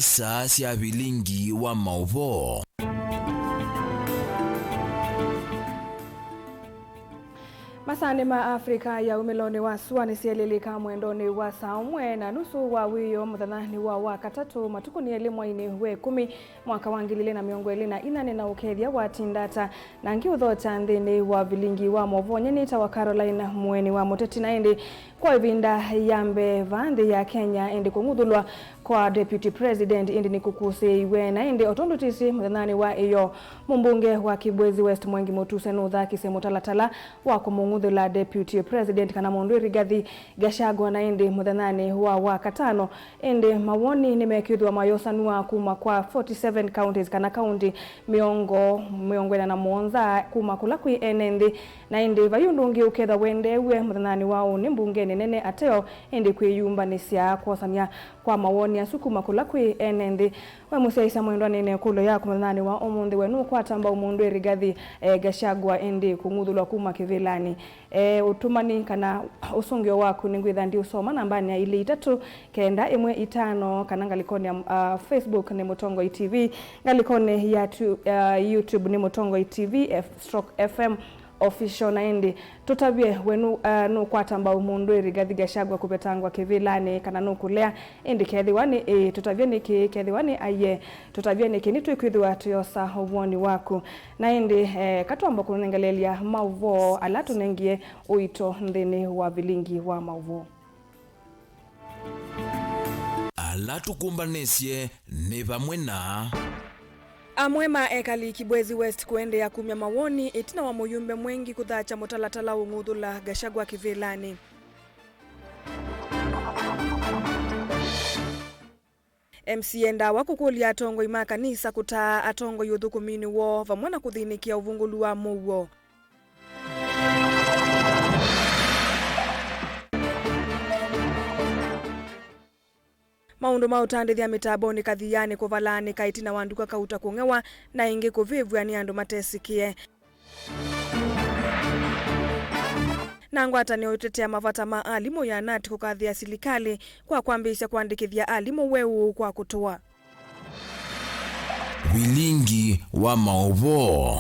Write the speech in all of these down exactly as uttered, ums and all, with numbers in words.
Saa sya vilingi wa maũvoo. Masaanĩ ma Africa ya umĩlonĩ wa sua nĩsyelĩlĩka mwendonĩ wa saa ũmwe na nusu wa wĩoo mũthenyanĩ wa Wakatatũ, matukũ nĩ elĩ mweinĩ wa ĩkũmi, mwaka wa ngili ilĩ na mĩongo ĩlĩ na inya. Nĩ na ũkethya watinda ata? Na ngiũthokya nthĩnĩ wa vilingi wa maũvoo, nyie nĩtawa Caroline Mũeni wa Mũteti. Na ĩndĩ kwa ĩvinda ya mbee vaa nthĩ ya Kenya, ĩndĩ kũng'uthũlwa kwa Deputy President ĩndĩ nĩkũkũsĩĩiwe. Na ĩndĩ o tondũ tĩsĩ mũthenyanĩ wa ĩyoo, mũmbunge wa Kibwezi West Mwengi Mutuse nũthakisye mũtalatala wa kũmũng'uthũla Deputy President kana mũndũ Rigathi Gachagua. Na ĩndĩ mũthenyanĩ wa Wakatano, ĩndĩ mawoni nĩmekĩthwa mayosanw'a kuma kwa forty seven counties kana kaunti mĩongo, mĩongo ĩna na mũonza kuma kũla kwĩ ene nthĩ. Na ĩndĩ vai ũndũ ũngĩ ũkethwa wendeew'e mũthenyanĩ wa ũnĩ mbungenĩ nene ateo, ĩndĩ kwĩyumbanĩsya kwosany'a kwa mawoni asu kuma kũla kwĩ ene nthĩ. We mũsyaĩĩsya mwendwa, nĩ na ĩkũlyo yaku mũthenyanĩ wa ũmũnthĩ, we nũkwata mbau mũndũ Rigathi, eh, Gachagua ĩndĩ kũng'uthũlwa kuma kĩvĩlanĩ? Eh, ũtũmani kana ũsũngĩo waku nĩngwĩtha ndiũsoma nambanĩ ya ilĩ itatũ kenda ĩmwe itano, kana ngalĩkonĩ ya, ah, Facebook nĩ Mũtongoi T V, ngalĩkonĩ ya tu-, ah, YouTube nĩ Mũtongoi T V F-, stroke F M Official. Na ĩndĩ tũtavye, we nũ-, ah, nũkwata mbau mũndũ Rigathi Gachagua kũvetangwa kĩvĩlanĩ kana nũkũlea? Ĩndĩ kethĩwa nĩ ĩĩ, tũtavye nĩkĩ? Kethĩwa nĩ aiee, tũtavye nĩkĩ? Nĩtwĩkwĩthĩwa tũyosa ũvwoni waku. Na ĩndĩ, eh, katwamba kũnengelelya maũvoo ala tũnengie ũito nthĩnĩ wa vilingi wa maũvoo. Ala tũkũmbanĩsye nĩ vamwe na. Amwe ma ekali Kibwezi West kũendeea kumya mawoni ĩtina wa mũyumbe Mwengi kũthakya mũtalatala ũng'uthũla Gachagua kĩvĩlanĩ. M C A endawa kũkũlya atongoi ma kanisa kũtaa atongoi ũthũkũminĩ woo vamwe na kũthĩnĩkĩa ũvũngũlu wa mũuo. Maũndũ ma ũtandĩthya mĩtambonĩ Kathianĩ kũvalaanĩka ĩtina wa nduka kauta kũng'ewa na ĩngĩ kũvĩvw'a nĩ andũ matesĩkĩe. Na ngwatanĩo ĩtetea mavata ma alimũ ya nat kũkathĩa silikalĩ kwa kwambĩĩsya kũandĩkĩthya alimũ weũ kwa kũtũa. Vilingi wa maũvoo.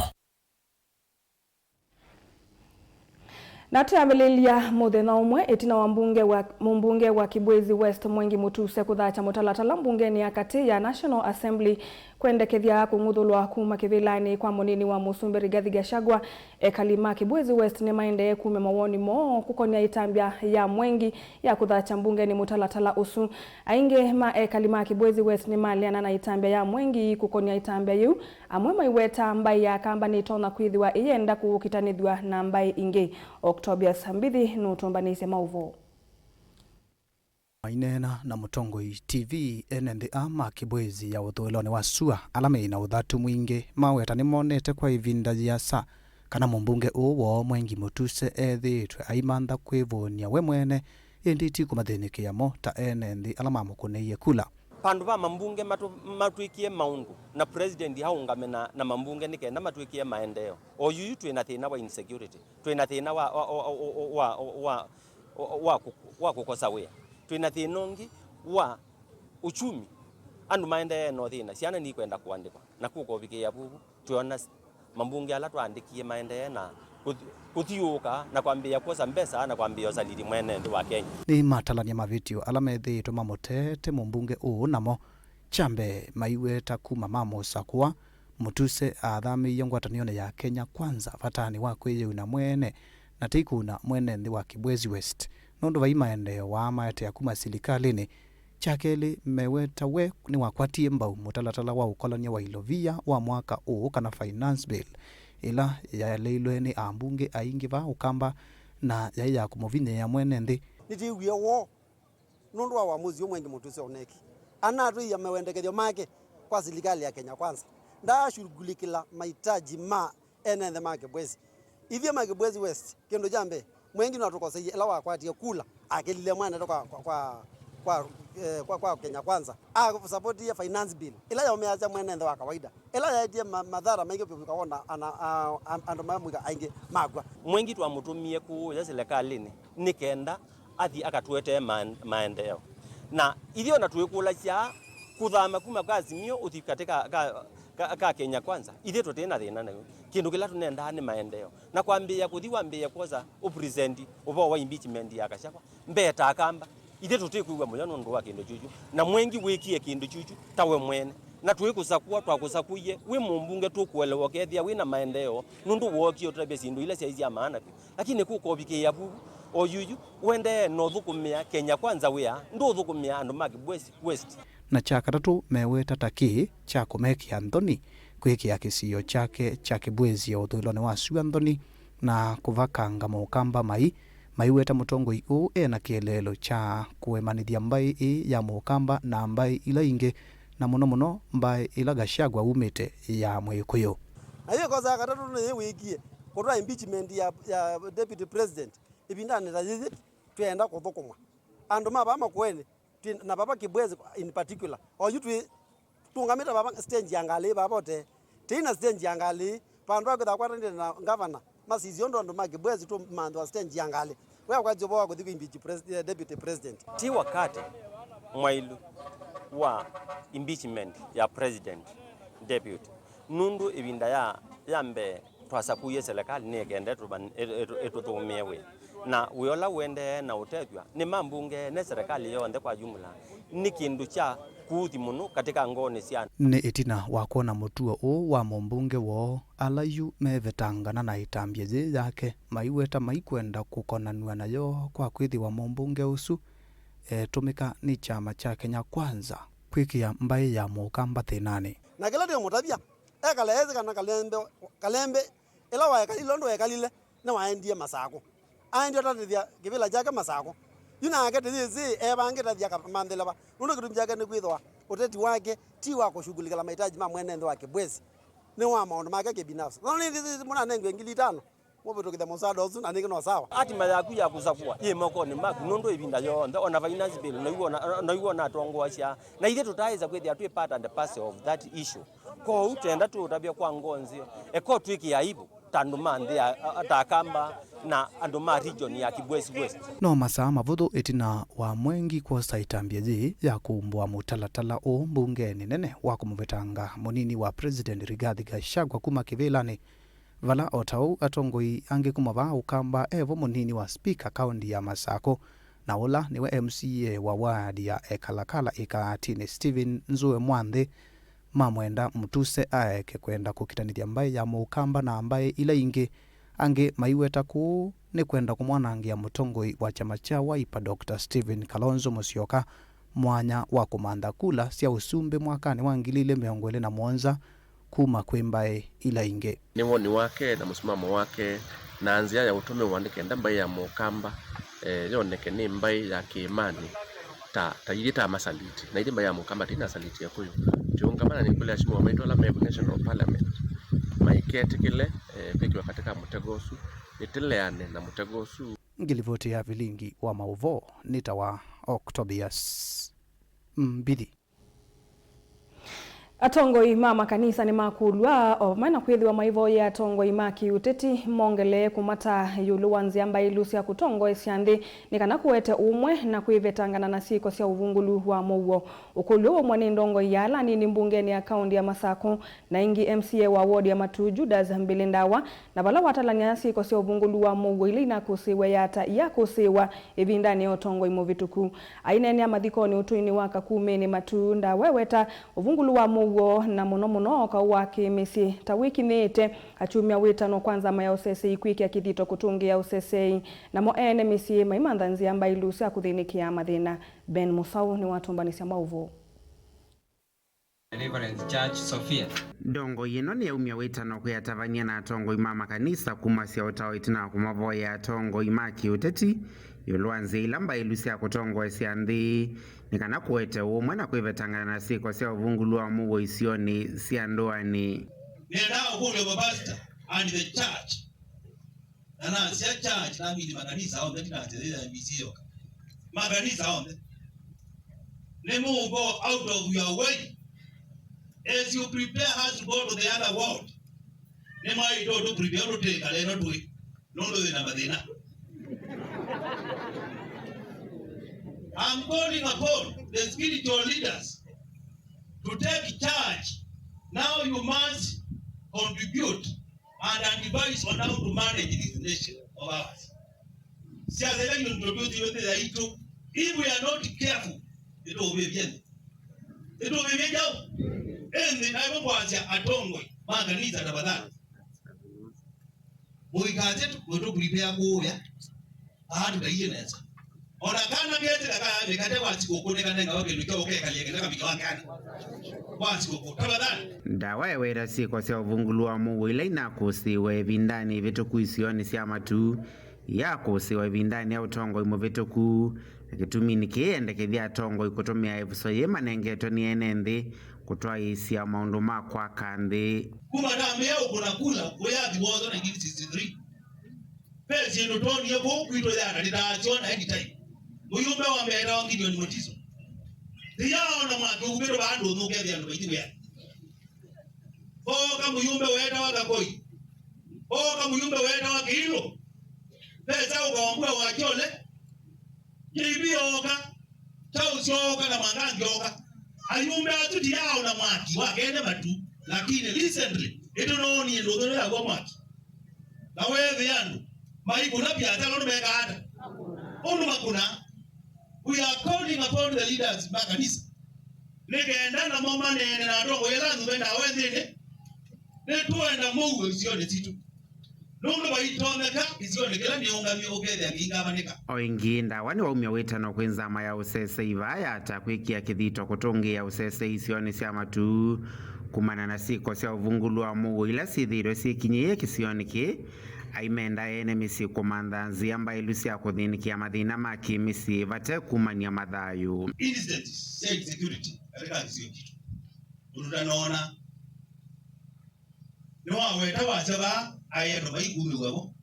Na twambĩlĩlya mũthenya ũmwe ĩtina wa mbunge wa, mũmbunge wa Kibwezi West Mwengi Mutuse kũthakya mũtalatala mbungenĩ ya katĩ ya National Assembly kwendekethya kũng'uthũlwa kuma kĩvĩlanĩ kwa mũnini wa mũsumbĩ Rigathi Gachagua, ekali ma Kibwezi West nĩmaendee kumya mawoni moo kũkonĩa ĩtambya ya Mwengi ya kũthakya mbungenĩ mũtalatala ũsu. Aingĩ ma ekali ma Kibwezi West nĩmaleana na ĩtambya ya Mwengi kũkonĩa ĩtambya yĩu, amwe maiweta mbaĩ ya Kamba nĩtonya kwĩthĩwa ĩyenda kũũkĩtanĩthw'a na mbaĩ ingĩ. Octobius Mbithi nũtũmbanĩisye maũvoo. Maineena na Mũtongoi T V, ene nthĩ aa ma Kibwezi ya ũthũĩlonĩ wa sua, ala meĩ na ũthatu mwingĩ, maweta nĩmonete kwa ĩvinda yĩasa kana mũmbunge ũũ woo Mwengi Mutuse ethĩĩtwe aimantha kwĩvũny'a we mwene, ĩndĩ ti kũmathĩnĩkĩa mo ta ene nthĩ ala mamũkũnĩie kula. Vandũ va mambunge matũ-, matwĩkie maũndũ na president aũngame na, na mambunge nĩ kenda matwĩkie maendeeo. O yuyu twĩ na thĩna wa insecurity, twĩ na thĩna wa, wa, wa, wa, wa, wa wa, wa kũ-, wa kũkosa wĩa. Twĩ na thĩna ũngĩ wa uchumi. Andũ maendee no thĩna, syana nikwenda kũandĩkwa, na kũka ũvikĩĩa vuvu, twĩona s-, mambunge ala twaandĩkie maendee na kũthi-, kũthiũũka na kwambĩĩa kwosa mbesa na kwambĩĩa ũsalili mwene nthĩ wa Kenya. Nĩmatalany'a mavĩtyo ala methĩĩtwe mamũteete mũmbunge ũũ namo. Kya mbee, maiweta kuma mamũsakũa, Mutuse athamĩĩie ngwatanĩonĩ ya Kenya Kwanza vatanĩ wa kwĩyĩuna mwene na tei kũuna mwene nthĩ wa Kibwezi West, nũndũ vai maendeeo waa maetea kuma silikalĩnĩ. Kya kelĩ, meweta we nĩwakwatie mbau mũtalatala wa ũkolany'a wa ilovia wa mwaka ũũ, kana Finance Bill, ĩla yaleilwe nĩ ambunge aingĩ vaa Ũkamba na yaĩ ya kũmũvinyĩĩa mwene nthĩ. Nĩtwĩwie woo nũndũ wa ũamuzi ũũ Mwengi Mutuse ũneekie. Anatwĩie mawendekethyo make kwa silikalĩ ya Kenya Kwanza. Ndaashughulikĩla mahitaji ma ene nthĩ ma Kibwezi. Ithyĩ ma Kibwezi West, kĩndũ kya mbee, Mwengi nĩwatũkoseie ĩla wakwatie kula akĩlile mwendeto kwa, kwa, kwa, kwa, eh, kwa, kwa Kenya Kwanza. Asapotie Finance Bill ĩla yaũmĩasya mwene nthĩ wa kawaida, ĩla yaetie ma-, mathara maingĩ vyũ kũwona ana-, a-, a-, andũ ma mũika aingĩ makw'a. Mwengi twamũtũmie kũũya silikalĩnĩ nĩ kenda athi akatũetee ma-, maendeeo. Na ithyĩ ona twĩkũlasya Kũthama kuma kwa Azimio ũthi katĩ ka, ka, ka, ka Kenya Kwanza, ithyĩ tũtĩ na thĩna nayo. Kĩndũ kĩla tũnendaa nĩ maendeeo. Na kwambĩĩa kũthi wambĩĩe kwosa ũpresent ũvoo wa impeachment ya Gachagua, mbee ta Akamba, ithyĩ tũtĩkwĩw'a mũyo nũndũ wa kĩndũ kyũkyũ. Na mwengi wĩkie kĩndũ kyũkyũ ta we mwene. Na twĩkũsakũa, twakũsakũie, wĩ mũmbunge tũkũelewa ũkethĩa wĩ na maendeeo, nũndũ wookie ũtavya syĩndũ ila syaĩ sya maana vyũ. Lakini kũkovikĩĩa vuvu, o yuyu, ũendee na ũthũkũmĩa Kenya Kwanza wĩa, ndũũthũkũmĩa andũ ma Kibwezi West. Na kya katatũ, meweta ta kĩĩ kya kũmekĩa nthoni kwĩkĩa kĩsio kyake kya Kibwezi o ũthũĩlonĩ wa sua nthoni na kũvakanga Mũkamba mai, maiweta mũtongoi ũũ e na kĩeleelo kya kũemanĩthya mbaĩ ĩĩ ya Mũkamba na mbaĩ ila ingĩ, na mũno mũno mbaĩ ĩla Gachagua umĩte ya Mwĩkũyũ. Na yĩ kosa ya katatũ nĩyĩwĩkie kũtwaa impeachment ya, ya deputy president ĩvindanĩ ta yĩyĩ twĩenda kũthũkũma. Andũ ma vaa Makueni, twĩ na vava Kibwezi in particular. Oyu twĩ tũngamĩte vava stage ya ngalĩ vava ũtee. Tĩi na stage ya ngalĩ, vandũ va kwĩtha kwatanĩte na ngavana, masisye ũndũ andũ ma Kibwezi tũmanthĩwa stage ya ngalĩ. We akwatya ũvoo wa kũthi kwĩ impeach pres-, eh, deputy president. Ti wakati mwailu wa impeachment ya president deputy. Nũndũ ĩvinda ya, ya mbee twasakuie serikali nĩ ĩkenda ĩtũvan-, ĩtũ-, ĩtũ-, ĩtũthũmĩe wĩa. Na wĩa ũla ũendee na ũtethw'a nĩ mambunge ne serikali yonthe kwa jumla, nĩ kĩndũ kya kũthi mũno katika ngoonĩ sya andũ. Nĩ ĩtina wa kwona mũtuo ũũ wa mũmbunge woo, ala yu mevetangana na ĩtambya yĩĩ yake, maiweta maikwenda kũkonanw'a nayo kwa kwĩthĩwa mũmbunge ũsu etũmĩka nĩ kyama kya Kenya Kwanza kwĩkĩa mbaĩ ya Mũkamba thĩnanĩ. Na kĩla ndĩũmũtavya, ekale ethĩ kana Kalembe, Kalembe, ĩla waekalile ũndũ wekalile, nĩwaendie Masakũ. Aendie ũtatĩthya kĩvĩla kyake Masakũ. Yu nake tĩyĩsĩ evangĩte athi akamanthĩle va, nũndũ kĩtumi kyake nĩ kwĩthĩwa ũteti wake ti wa kũshughulikĩla mahitaji ma mwene nthĩ wa Kibwezi, nĩ wa maũndũ make kĩbinafsi. No nĩnthĩsĩ mũnanengwe ngili itano mũvĩtũkĩthya mũsaada ũsu, na nĩngĩ no sawa. Hatima yaku ya kũsakũa yĩ mokonĩ maku, nũndũ ĩvinda yonthe, ona finance bill, naigua ona, naigua ona atongoasya. Na ithyĩ tũtaaĩsa kwĩthĩa twĩ part and parcel of that issue. Kwoou twenda tũũtavya kwa ngoo nzeo, eka twĩkĩe aibu ta andũ ma nthĩ ya, a, ta Akamba na andũ ma region ya Kibwezi West. No masaa mavũthũ ĩtina wa mwengi kwosa ĩtambya yĩĩ ya kũumbũa mũtalatala ũũ mbungenĩ nene wa kũmũvetanga mũnini wa President Rigathi Gachagua kuma kĩvĩlanĩ, vala o ta ũu atongoi angĩ kuma vaa Ũkamba evo mũnini wa spika kaũndi ya Masakũ, na ũla nĩwe M C A wa ward ya Ekalakala Ĩkaatinĩ Stephen Nzue Mwanthĩ, mamwenda Mutuse aeke kwenda kũkitanĩthya mbaĩ ya Mũkamba na mbaĩ ila ingĩ. Angĩ maiweta kũũ nĩ kwenda kũmwanangĩa mũtongoi wa kyama kya Wiper Doctor Stephen Kalonzo Musyoka mwanya wa kũmantha kula sya ũsumbĩ mwakanĩ wa ngili ilĩ mĩongo ĩlĩ na mũonza kuma kwĩ mbaĩ ila ingĩ. Nĩ woni wake na mũsimamo wake na nzĩa ya ũtũmĩwa nĩ kenda mbaĩ ya Mũkamba, eh, yoneke nĩ mbaĩ ya kĩĩmanĩ ta, ta ithyĩ ta masaliti. Na ithyĩ mbaĩ ya Mũkamba tĩ na asaliti Akũyũ. Tũũngama na nĩngũlea asimĩwa maitũ ala me National Parliament maiketĩkĩle, eh, kwĩkĩwa katĩ ka mũtego ũsu, nĩtĩleane na mũtego ũsu. Ngilivoti ya vilingi wa maũvoo nĩ ta wa Octobius Mbithi. Atongoi ma makanisa nĩmakũlw'a o vamwe na kwĩthĩwa maivoyea atongoi ma kĩũteti mongelee kũmata ĩũlũ wa nzĩa mbaĩlu sya kũtongoesya nthĩ nĩ kana kũete ũmwe na kwĩvetangana na syĩko sya ũvungũlu wa mũuo. Ũkũlyo waumwa nĩ ndongoi ya ala anini mbungenĩ ya kaũndi ya Masakũ na ĩngĩ M C A wa ward ya Matuu Judas Mbili Ndawa, na vala watalany'a syĩko sya ũvungũlu wa mũuo ila inakũsĩĩwe yata iyakũsĩĩwa ĩvindanĩ ya ũtongoi mũvĩtũku. Aineenea mathikonĩ ũtũinĩ wa Kakumĩnĩ Matuu, Ndawa eweta ũvungũlu wa mũuo na mũno mũno kaũ wa kĩ-mĩsyĩ ta wĩkinyĩĩte akyumya wĩtano kwa nzama ya ũseseĩ kwĩkĩa kĩthito kũtũngĩĩa ũseseĩ, namo ene mĩsyĩ maimantha nzĩa mbaĩlu sya kũthĩnĩkĩa mathĩna. Ben Mũsaũ nĩwatũmbanĩsya maũvoo. Deliverance Church, Sofia. Ndongoi ĩno nĩyaumya wĩtano kwĩ atavany'a na atongoi ma makanisa kumasya ũtao ĩtina wa kũmavoyea atongoi ma kĩũteti ĩũlũ wa nzĩa ila mbaĩlu sya kũtongoesya nthĩ nĩ kana kũete ũmwe na kwĩvetangana na syĩko sya ũvungũlu wa mũuo isionĩ sya ndũanĩ. Nĩendaa ũkũlyo mapasta and the church. Na nasya church, namini makanisa onthe, ndinasya yĩla M B C yoka. Makanisa onthe. Nĩmũũvo out of your way. As you prepare us to go to the other world, nĩmwaĩtwe tũ prepare tũtĩkale ĩno twĩ. Nũndũ wĩna mathĩna. I'm calling upon the spiritual leaders to take charge. Now you must contribute and advise on how to manage this nation of ours. Siasa ila introduce yote yaitũ, if we are not careful, itũvĩvye nthĩ. Itũvĩvye kyaũ? Ĩndĩ naĩvo kwasya atongoi ma kanisa tafadhali. Mũikasye tũkwĩtũ prepare kũũya. Aa tũtaiye nesa. Ona kana ketĩka kaya mĩkate wa sikũkũ nĩkanengawa kĩndũ kya ũkekalya kĩla kamĩka wa kana. Wa sikũkũ. Tafadhali. Ndawa ĩweta syĩko sya ũvungũlu wa mũuo ila inakũsĩĩwe ĩvindanĩ ĩvĩtũku isionĩ sya matu, yakũsĩĩwa ĩvindanĩ ya ũtongoi mũvĩtũku. Na kĩtuminĩ kĩĩ endekethya atongoi kũtũmĩa ĩvuso yĩĩ manengetwe nĩ ene nthĩ kũtwaĩĩsya maũndũ ma kwaka nthĩ. Kuma tambĩa ũkũna kula kũyathi wotho nineteen sixty-three. Ve syĩndũ twonie kũu kwitũ yata ndĩtaasyona anytime. Mũyũmbe wa mbee etawa Gideon Mutiso. Ndĩyaona mwaki ũkuvĩtũ vandũ ũthũkethya andũ maithiwĩa. Vooka mũyũmbe weetawa Kakoi. Vooka mũyũmbe weetawa Kĩilũ. Vesa ũkawambua wa Kyole. J B ooka. Charles ooka na Mwangangi ooka. Ayũmbe asu ndiyaaona mwaki wa kene matu. Lakini recently, ĩtũnoonie ndũthũle yaw'a mwaki. Na weethĩa andũ maikũna biasala ũndũ mekaa ata? Ũndũ makũnaa. We are calling upon the leaders ma kanisa nĩ kenda namo maneene na atongoi ala angĩ mendaa wenthĩnĩ. Nĩtũenda mũuo isionĩ sitũ, nũndũ vaitonyeka kĩsionĩ kĩla nĩũngamie ũkethĩa kĩingamanĩka. O ĩngĩ, Ndawa nĩwaumya wĩtano kwĩ nzama ya ũsesei vaa yata kwĩkĩa kĩthito kũtũngĩĩa ũsesei isionĩ sya matu. Kumana na syĩko sya ũvungũlu wa mũuo ila syĩthĩĩtwe syĩkinyĩĩe kĩsionĩ kĩĩ, aimenda ene mĩsyĩ kũmantha nzĩa mbaĩlu sya kũthĩnĩkĩa mathĩna ma kĩ-mĩsyĩ vate kumany'a mathayũ. Incidents sya insecurity katika kĩsio kitũ. Ũndũ tanoona nĩwaweta wasya vaa aĩ andũ maikumĩw'a vo.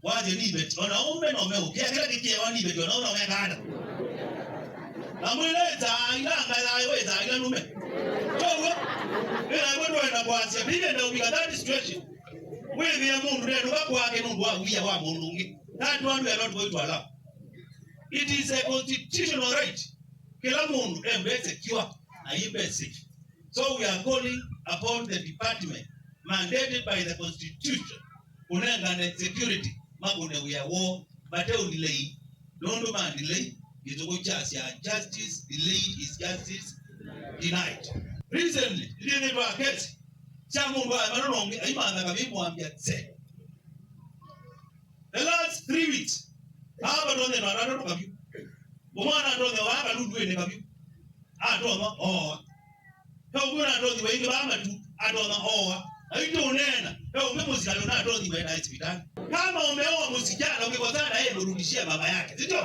Wasye niveti, ona ũmbe no meũkĩa kĩla kĩkĩewa niveti, ona ũna weka ata? Na mwĩla ĩtaa ila ngaya wĩtaa ila nume. Kwoguo, ĩla ĩwe ndwenda kwasya, vivenda ũvika that situation. Wĩthĩe mũndũ ndenũka kwake nũndũ wa wia wa mũndũ ũngĩ. That one we are not going to allow. It is a constitutional right. Kĩla mũndũ embe secure, na imbe safe. So we are calling upon the department mandated by the constitution kũnengane security, makũne wĩa woo, vate ũdelay, nũndũ ma delay, kĩtũkũ kyasya justice delayed is justice denied. Recently, ndĩthĩtwa kesi sya mũndũ aemana na ũngĩ, aimantha kavimwambya tse. The last three weeks, ava vatonye na atatũ kavyu. Ũmwana atonya wa kalunduĩnĩ kavyu. Atonya ooa. He ũngĩ ũnatonyiwe ĩngĩ vaa matu, atonya ooa. Aitũũneena, he ũngĩ mũsikalĩ ũnatonyiwe na sivitalĩ. Kama umeoa msichana, ukikosana na yeye, mrudishie baba yake, si ndio?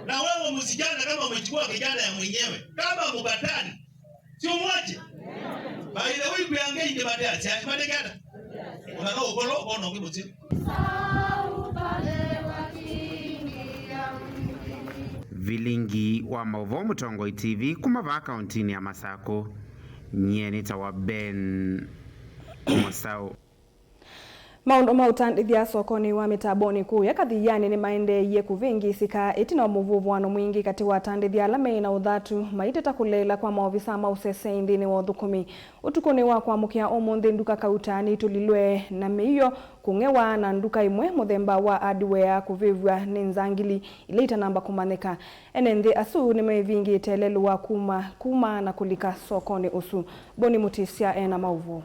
Na wewe msichana, kama umechukua kijana ya mwenyewe, kama mbatani, si umwache? By the way, kwĩ angĩ ingĩ mate asyai, mate kenda. Ona no ũkolo, ũkona ũngĩ mũsyĩ. Vilingi wa maũvoo Mũtongoi T V kuma vaa kauntinĩ ya Masakũ. Nyie nĩtawa Ben Mũsaũ. Maũndũ ma ũtandĩthya sokonĩ wa mĩtambonĩ kũũya Kathianĩ nĩmaendeeie kũvĩngĩĩsĩka ĩtina wa mũvũvũano mwingĩ katĩ wa atandĩthya ala me na ũthatu maiteta kũleela kwa maovisa ma ũsesei nthĩnĩ wa ũthũkũmi. Ũtukũnĩ wa kwamũkĩa ũmũnthĩ, nduka kauta nĩitũlilwe na mĩio kũng'ewa na nduka ĩmwe mũthemba wa hardware kũvĩvw'a nĩ nzangili ila itanamba kũmanyĩka. Ene nthĩ asu nĩmevingĩte lelũ wa kuma, kuma na kũlika sokonĩ ũsu. Boni Mũtĩsya ena maũvoo.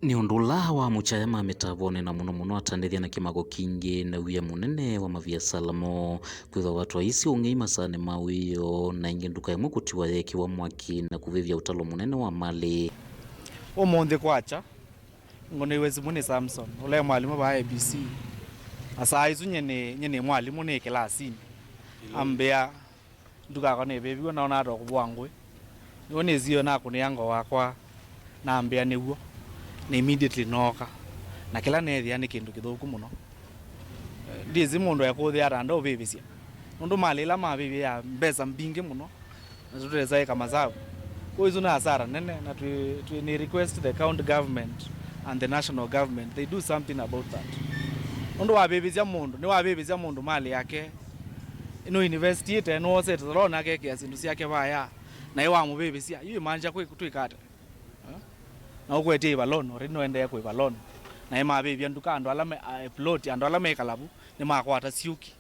Nĩ ũndũ ũla wa mũkyaya ma mĩtavonĩ na mũno mũno atandĩthya na kĩmako kingĩ na wia mũnene wa maviasala moo kwĩthwa watwaisye ũng'ei masaanĩ ma wĩoo, na ĩngĩ nduka ĩmwe kũtiwa yeekĩwa mwaki na kũvĩvya ũtalo mũnene wa malĩ. Ũmũnthĩ kwakya, ngũnĩiwe simũ nĩ Samson, ũla e mwalimũ vaa A B C. Na saa isu nyie nĩ, nyie nĩ mwalimũ nĩ kĩlasinĩ. Ambĩa, nduka yakwa nĩvĩviwe, na onata kũvũa ngũĩ. Nĩw'o nĩsie nakũnĩa ngoo wakwa, nambĩa nĩw'o, na immediately nooka. Na kĩla neethĩa nĩ kĩndũ kĩthũku mũno. Eh, ndyĩsĩ mũndũ ekũthĩa ata ndeũvĩvĩsya, nũndũ malĩ ĩla mavĩvĩe ya mbesa mbingĩ mũno, na tũtesa ĩka masavu. Kwoou isu nĩ asara nene, na twĩ, twĩ, nĩ request the county government and the national government, they do something about that. Nũndũ wavĩvĩsya mũndũ, nĩwavĩvĩsya mũndũ malĩ yake, Nũinvestĩte, nũosete loan akekĩa syĩndũ syake vaya, na ĩ wamũvĩvĩsya, yu ĩmaanisha kwĩ twĩkate. Na ũkwetye ĩva loan, already nũendee kũĩva loan. Na ĩmavĩvya nduka andũ ala me, a, plot, andũ ala mekala vu, nĩmakwata syũki.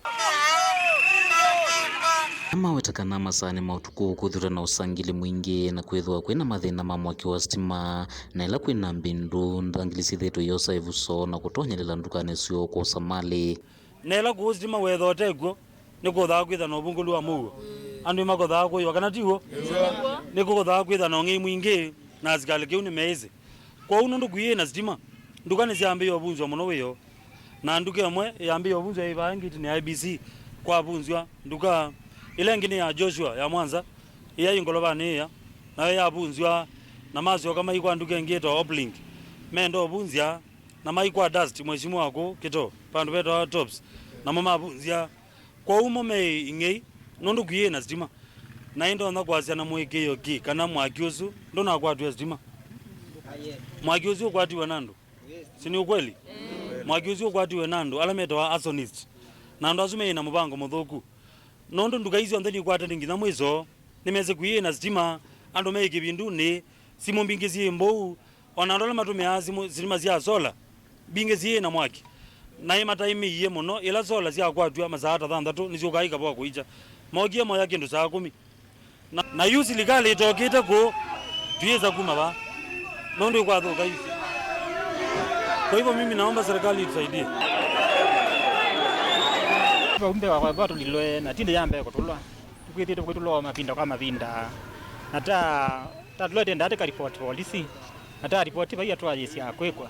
Amaweta kana masaanĩ ma ũtukũ kwĩthĩwa na ũsangili mwingĩ na kwĩthĩwa kwĩna mathĩna ma mwaki wa sitima, na ĩla kwĩna mbindu, nthangili syĩthĩĩtwe iosa ĩvuso na kũtonyelela ndukanĩ syoo kwosa malĩ. Na ĩla kũu sitima wethoote kw'o, nĩkũthaa kwĩtha na ũvungũlu wa mũuo. Andũ nĩmakothaa kũĩwa, kana ti w'o? Nĩkũthaa kwĩtha na ũng'ei mwingĩ, na asikalĩ kĩu nĩmeĩsĩ. Kwoou nũndũ kũiĩ na sitima, nduka nĩsyambĩĩe ũvunzwa mũno wĩoo. Na nduka ĩmwe yambĩĩe ũvunzwa yĩ vaa ngitinĩ ya I B C, kwavunzwa nduka ĩla ĩngĩ nĩ ya Joshua ya Mwanza, ĩya yĩ ngolovanĩ ĩya, nayo yavunzwa, na masyoka mai kwa nduka ĩngĩ ĩtawa Uplink, menda ũvunzya, na mai kwa Dust, mheshimiwa kũ Kĩto, vandũ vetawa Tops, namo mavunzya. Kwoou mo me ing'ei, nũndũ kũiĩ na sitima. Na ĩndonya kwasya na mũĩkĩĩo ki kana mwaki ũsu ndũnakwatw'e sitima? Mwaki ũsu ũkwatiwe na andũ? Si ni ukweli? Mwaki ũsu ũkwatiwe na andũ ala metawa arsonist, na andũ asu meĩ na mũvango mũthũku, nũndũ nduka ii syonthe nikwatene nginya mwĩso. Nĩmesĩ kũiĩ na sitima, andũ meĩ kĩvindunĩ, simũ mbingĩ syĩ mbũu, o na andũ ala matũmĩaa simũ, sitima sya sola, mbingĩ syĩ na mwaki. Na ĩmataimĩie mũno, ĩla sola syakwatw'a masaa ta thanthatũ, nĩsyũkaa ikavoa kũikya. Mookie moya kĩndũ saa kũmi. Na, na yu silikalĩ ĩtokĩte kũũ, tũyĩsa kuma vaa, nũndũ ĩkwathũka yu. Kwa hivyo mimi naomba serikali itusaidie. Vau mbee wa kwa tũlilwe, na ti nthĩ ya mbee kũtũlwa. Tũkwĩthĩĩtwe kũitũlwa mavinda kwa mavinda, na ta, ta tũla twendaa tĩkaripoti volisi, na ta ripoti vai atwayĩsya kwĩkwa.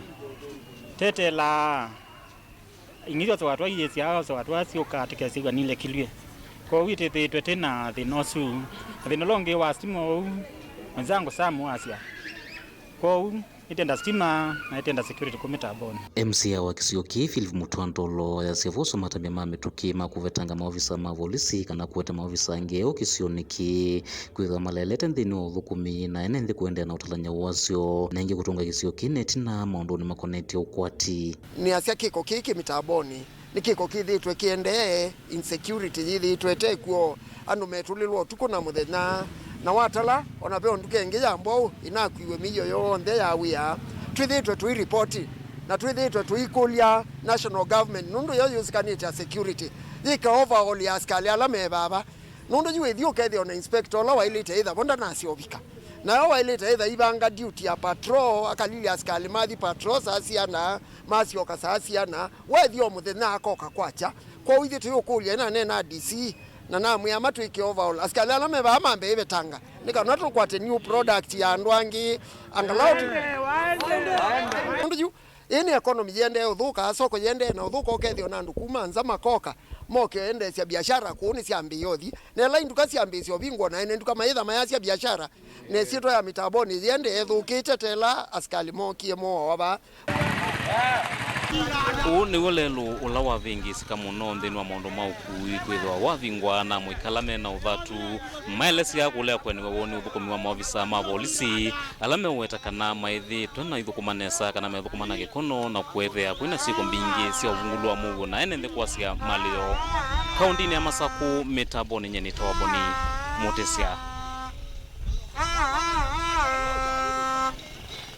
Tetelaa ingĩ syose watwayĩsya, ose watwa syũka tũkesĩw'a nilekilw'e. Kwoou ĩtĩthĩĩtwe tĩ na thĩna ũsu, na thĩna ũla ũngĩ wa sitima ũu, mwenzangu Sam wasya. Kwoou, ĩtenda sitima, na ĩtenda security kũ mĩtambonĩ. M C A wa kĩsio kĩĩ, Philip Mutua Ndolo, ayasya voso matambya ma mĩtũkĩ ma kũvetanga maovisa ma volisi kana kũete maovisa angĩ eũ kĩsionĩ kĩĩ, kwĩthĩwa malelete nthĩnĩ wa ũthũkũmi, na ene nthĩ kũendeea na ũtalany'a wasyo, na ĩngĩ kũtũnga kĩsio kĩĩ na ĩtina maũndũnĩ makonetye ũkwati. Nĩasya kĩko kĩĩ kĩ mĩtambonĩ. Nĩ kĩko kĩthĩĩtwe kĩendee, insecurity yĩthĩĩtwe ĩte kw'o, andũ metũlĩlwa ũtukũ na mũthenya. Na watala, o na ve o nduka ĩngĩ ya mbwaũ ĩnakuiwe mĩio yonthe ya wĩa. Twĩthĩĩtwe tũi ripoti, na twĩthĩĩtwe tũikũlya national government, nũndũ yo yũsikanĩte ya security, yĩke overhaul ya asikalĩ ala me vava. Nũndũ yu wĩthi ũkethĩa o na inspector ũla waĩlĩte ĩtha vo ndanasya ũvika. Na yo waĩlĩte ĩtha ivanga duty ya patrol, akalilya asikalĩ mathi patrol saa siana, masyoka saa siana, wethi o mũthenya akoka kwakya. Kwoou ithyĩ tũyũkũlya, ĩna neena D C, na namwĩa matwĩke overhaul. Asikalĩ ala me vaa mambe ĩvetanga, nĩ kana tũkwate new product ya andũ angĩ, angalau tu. Nũndũ yu, ĩĩ nĩ economy yĩendee ũthũka, soko yĩendee na ũthũka, ũkethĩa na andũ kuma nza makoka, moke endeesya biashara kũu nĩsyambĩĩa ũthi. Na ĩla nduka syambĩĩsya ũvingwa, na ene nduka mayĩtha mayasya biashara, na ĩsyĩtwa ya mĩtambonĩ yĩendee ĩthũkĩte ta ĩla asikalĩ mookie mooawa vaa. Ũũ nĩw'o lelũ ũla wavĩngĩĩsĩka mũno nthĩnĩ wa maũndũ ma ũkui, kwĩthĩwa wavingwa na amũika ala me na ũthatu maelesya kũlea kũenew'a woo nĩ ũthũkũmi wa maovisa ma volisi ala meũweta kana maĩthĩĩtwe na ithũkũma nesa kana methũkũma na kĩkono na kũethea kwĩna syĩko mbingĩ sya ũvungũlu wa mũuo na ene nthĩ kwasya malĩ yoo. Kaũndĩnĩ ya Masakũ, mĩtambonĩ nyie nĩtawa Boni Mũtĩsya.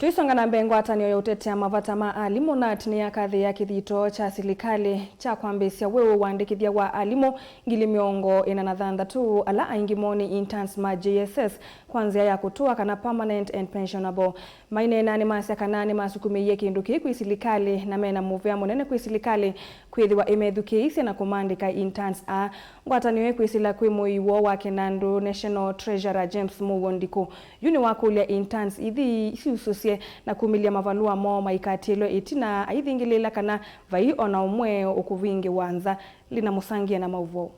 Tũisonga na mbee, ngwatanĩo ya ũtetea mavata ma alimũ, nat, nĩyakathĩĩa kĩthito kya silikalĩ kya kwambĩĩsya weũ ũandĩkĩthya wa alimũ ngili mĩongo ĩna na thanthatũ, ala aingĩ moo nĩ interns ma J S S, kwa nzĩa ya kũtũa kana permanent and pensionable. Maineena nĩmasya kana nĩmasukumĩie kĩndũ kĩĩ kwĩ silikalĩ na mena mũvea mũnene kwĩ silikalĩ kwĩthĩwa ĩmethukĩĩisye na kũmaandĩka interns aa. Ngwatanĩo ĩkwĩsĩla kwĩ mũĩi woo wa kĩnandũ, National Treasurer James Mũuo Ndikũ. Yu nĩwakũlya interns ithi siusũsye na kumĩlya mavalũa moo maikatĩĩlwe ĩtina aithingĩlĩĩla kana vai o na ũmwe ũkũvingĩwa nza. Lina Mũsangie na maũvoo.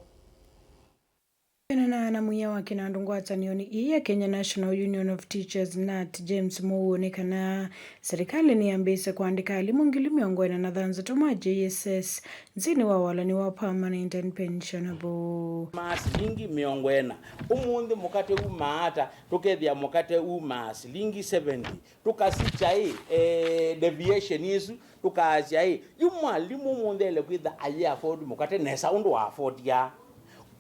Kwĩanana na mũia wa kĩnandũ ngwatanĩonĩ ĩĩ ya Kenya National Union of Teachers, nat, James Mũuo, nĩ kana silikalĩ nĩyambĩĩsye kũandĩka alimũ ngili mĩongo ĩna na thanthatũ ma J S S nthĩnĩ wa walani wa permanent and pensionable. Ma silingi mĩongo ĩna. Ũmũnthĩ mũkate umaa ata? Tũkethĩa mũkate umaa silingi seventy. Tũkasisya ĩ, eh, deviation ĩsu, tũkaasya ĩ, yu mwalimũ ũmũnthĩ ele kwĩtha ayĩ afford mũkate nesa ũndũ wa affordia.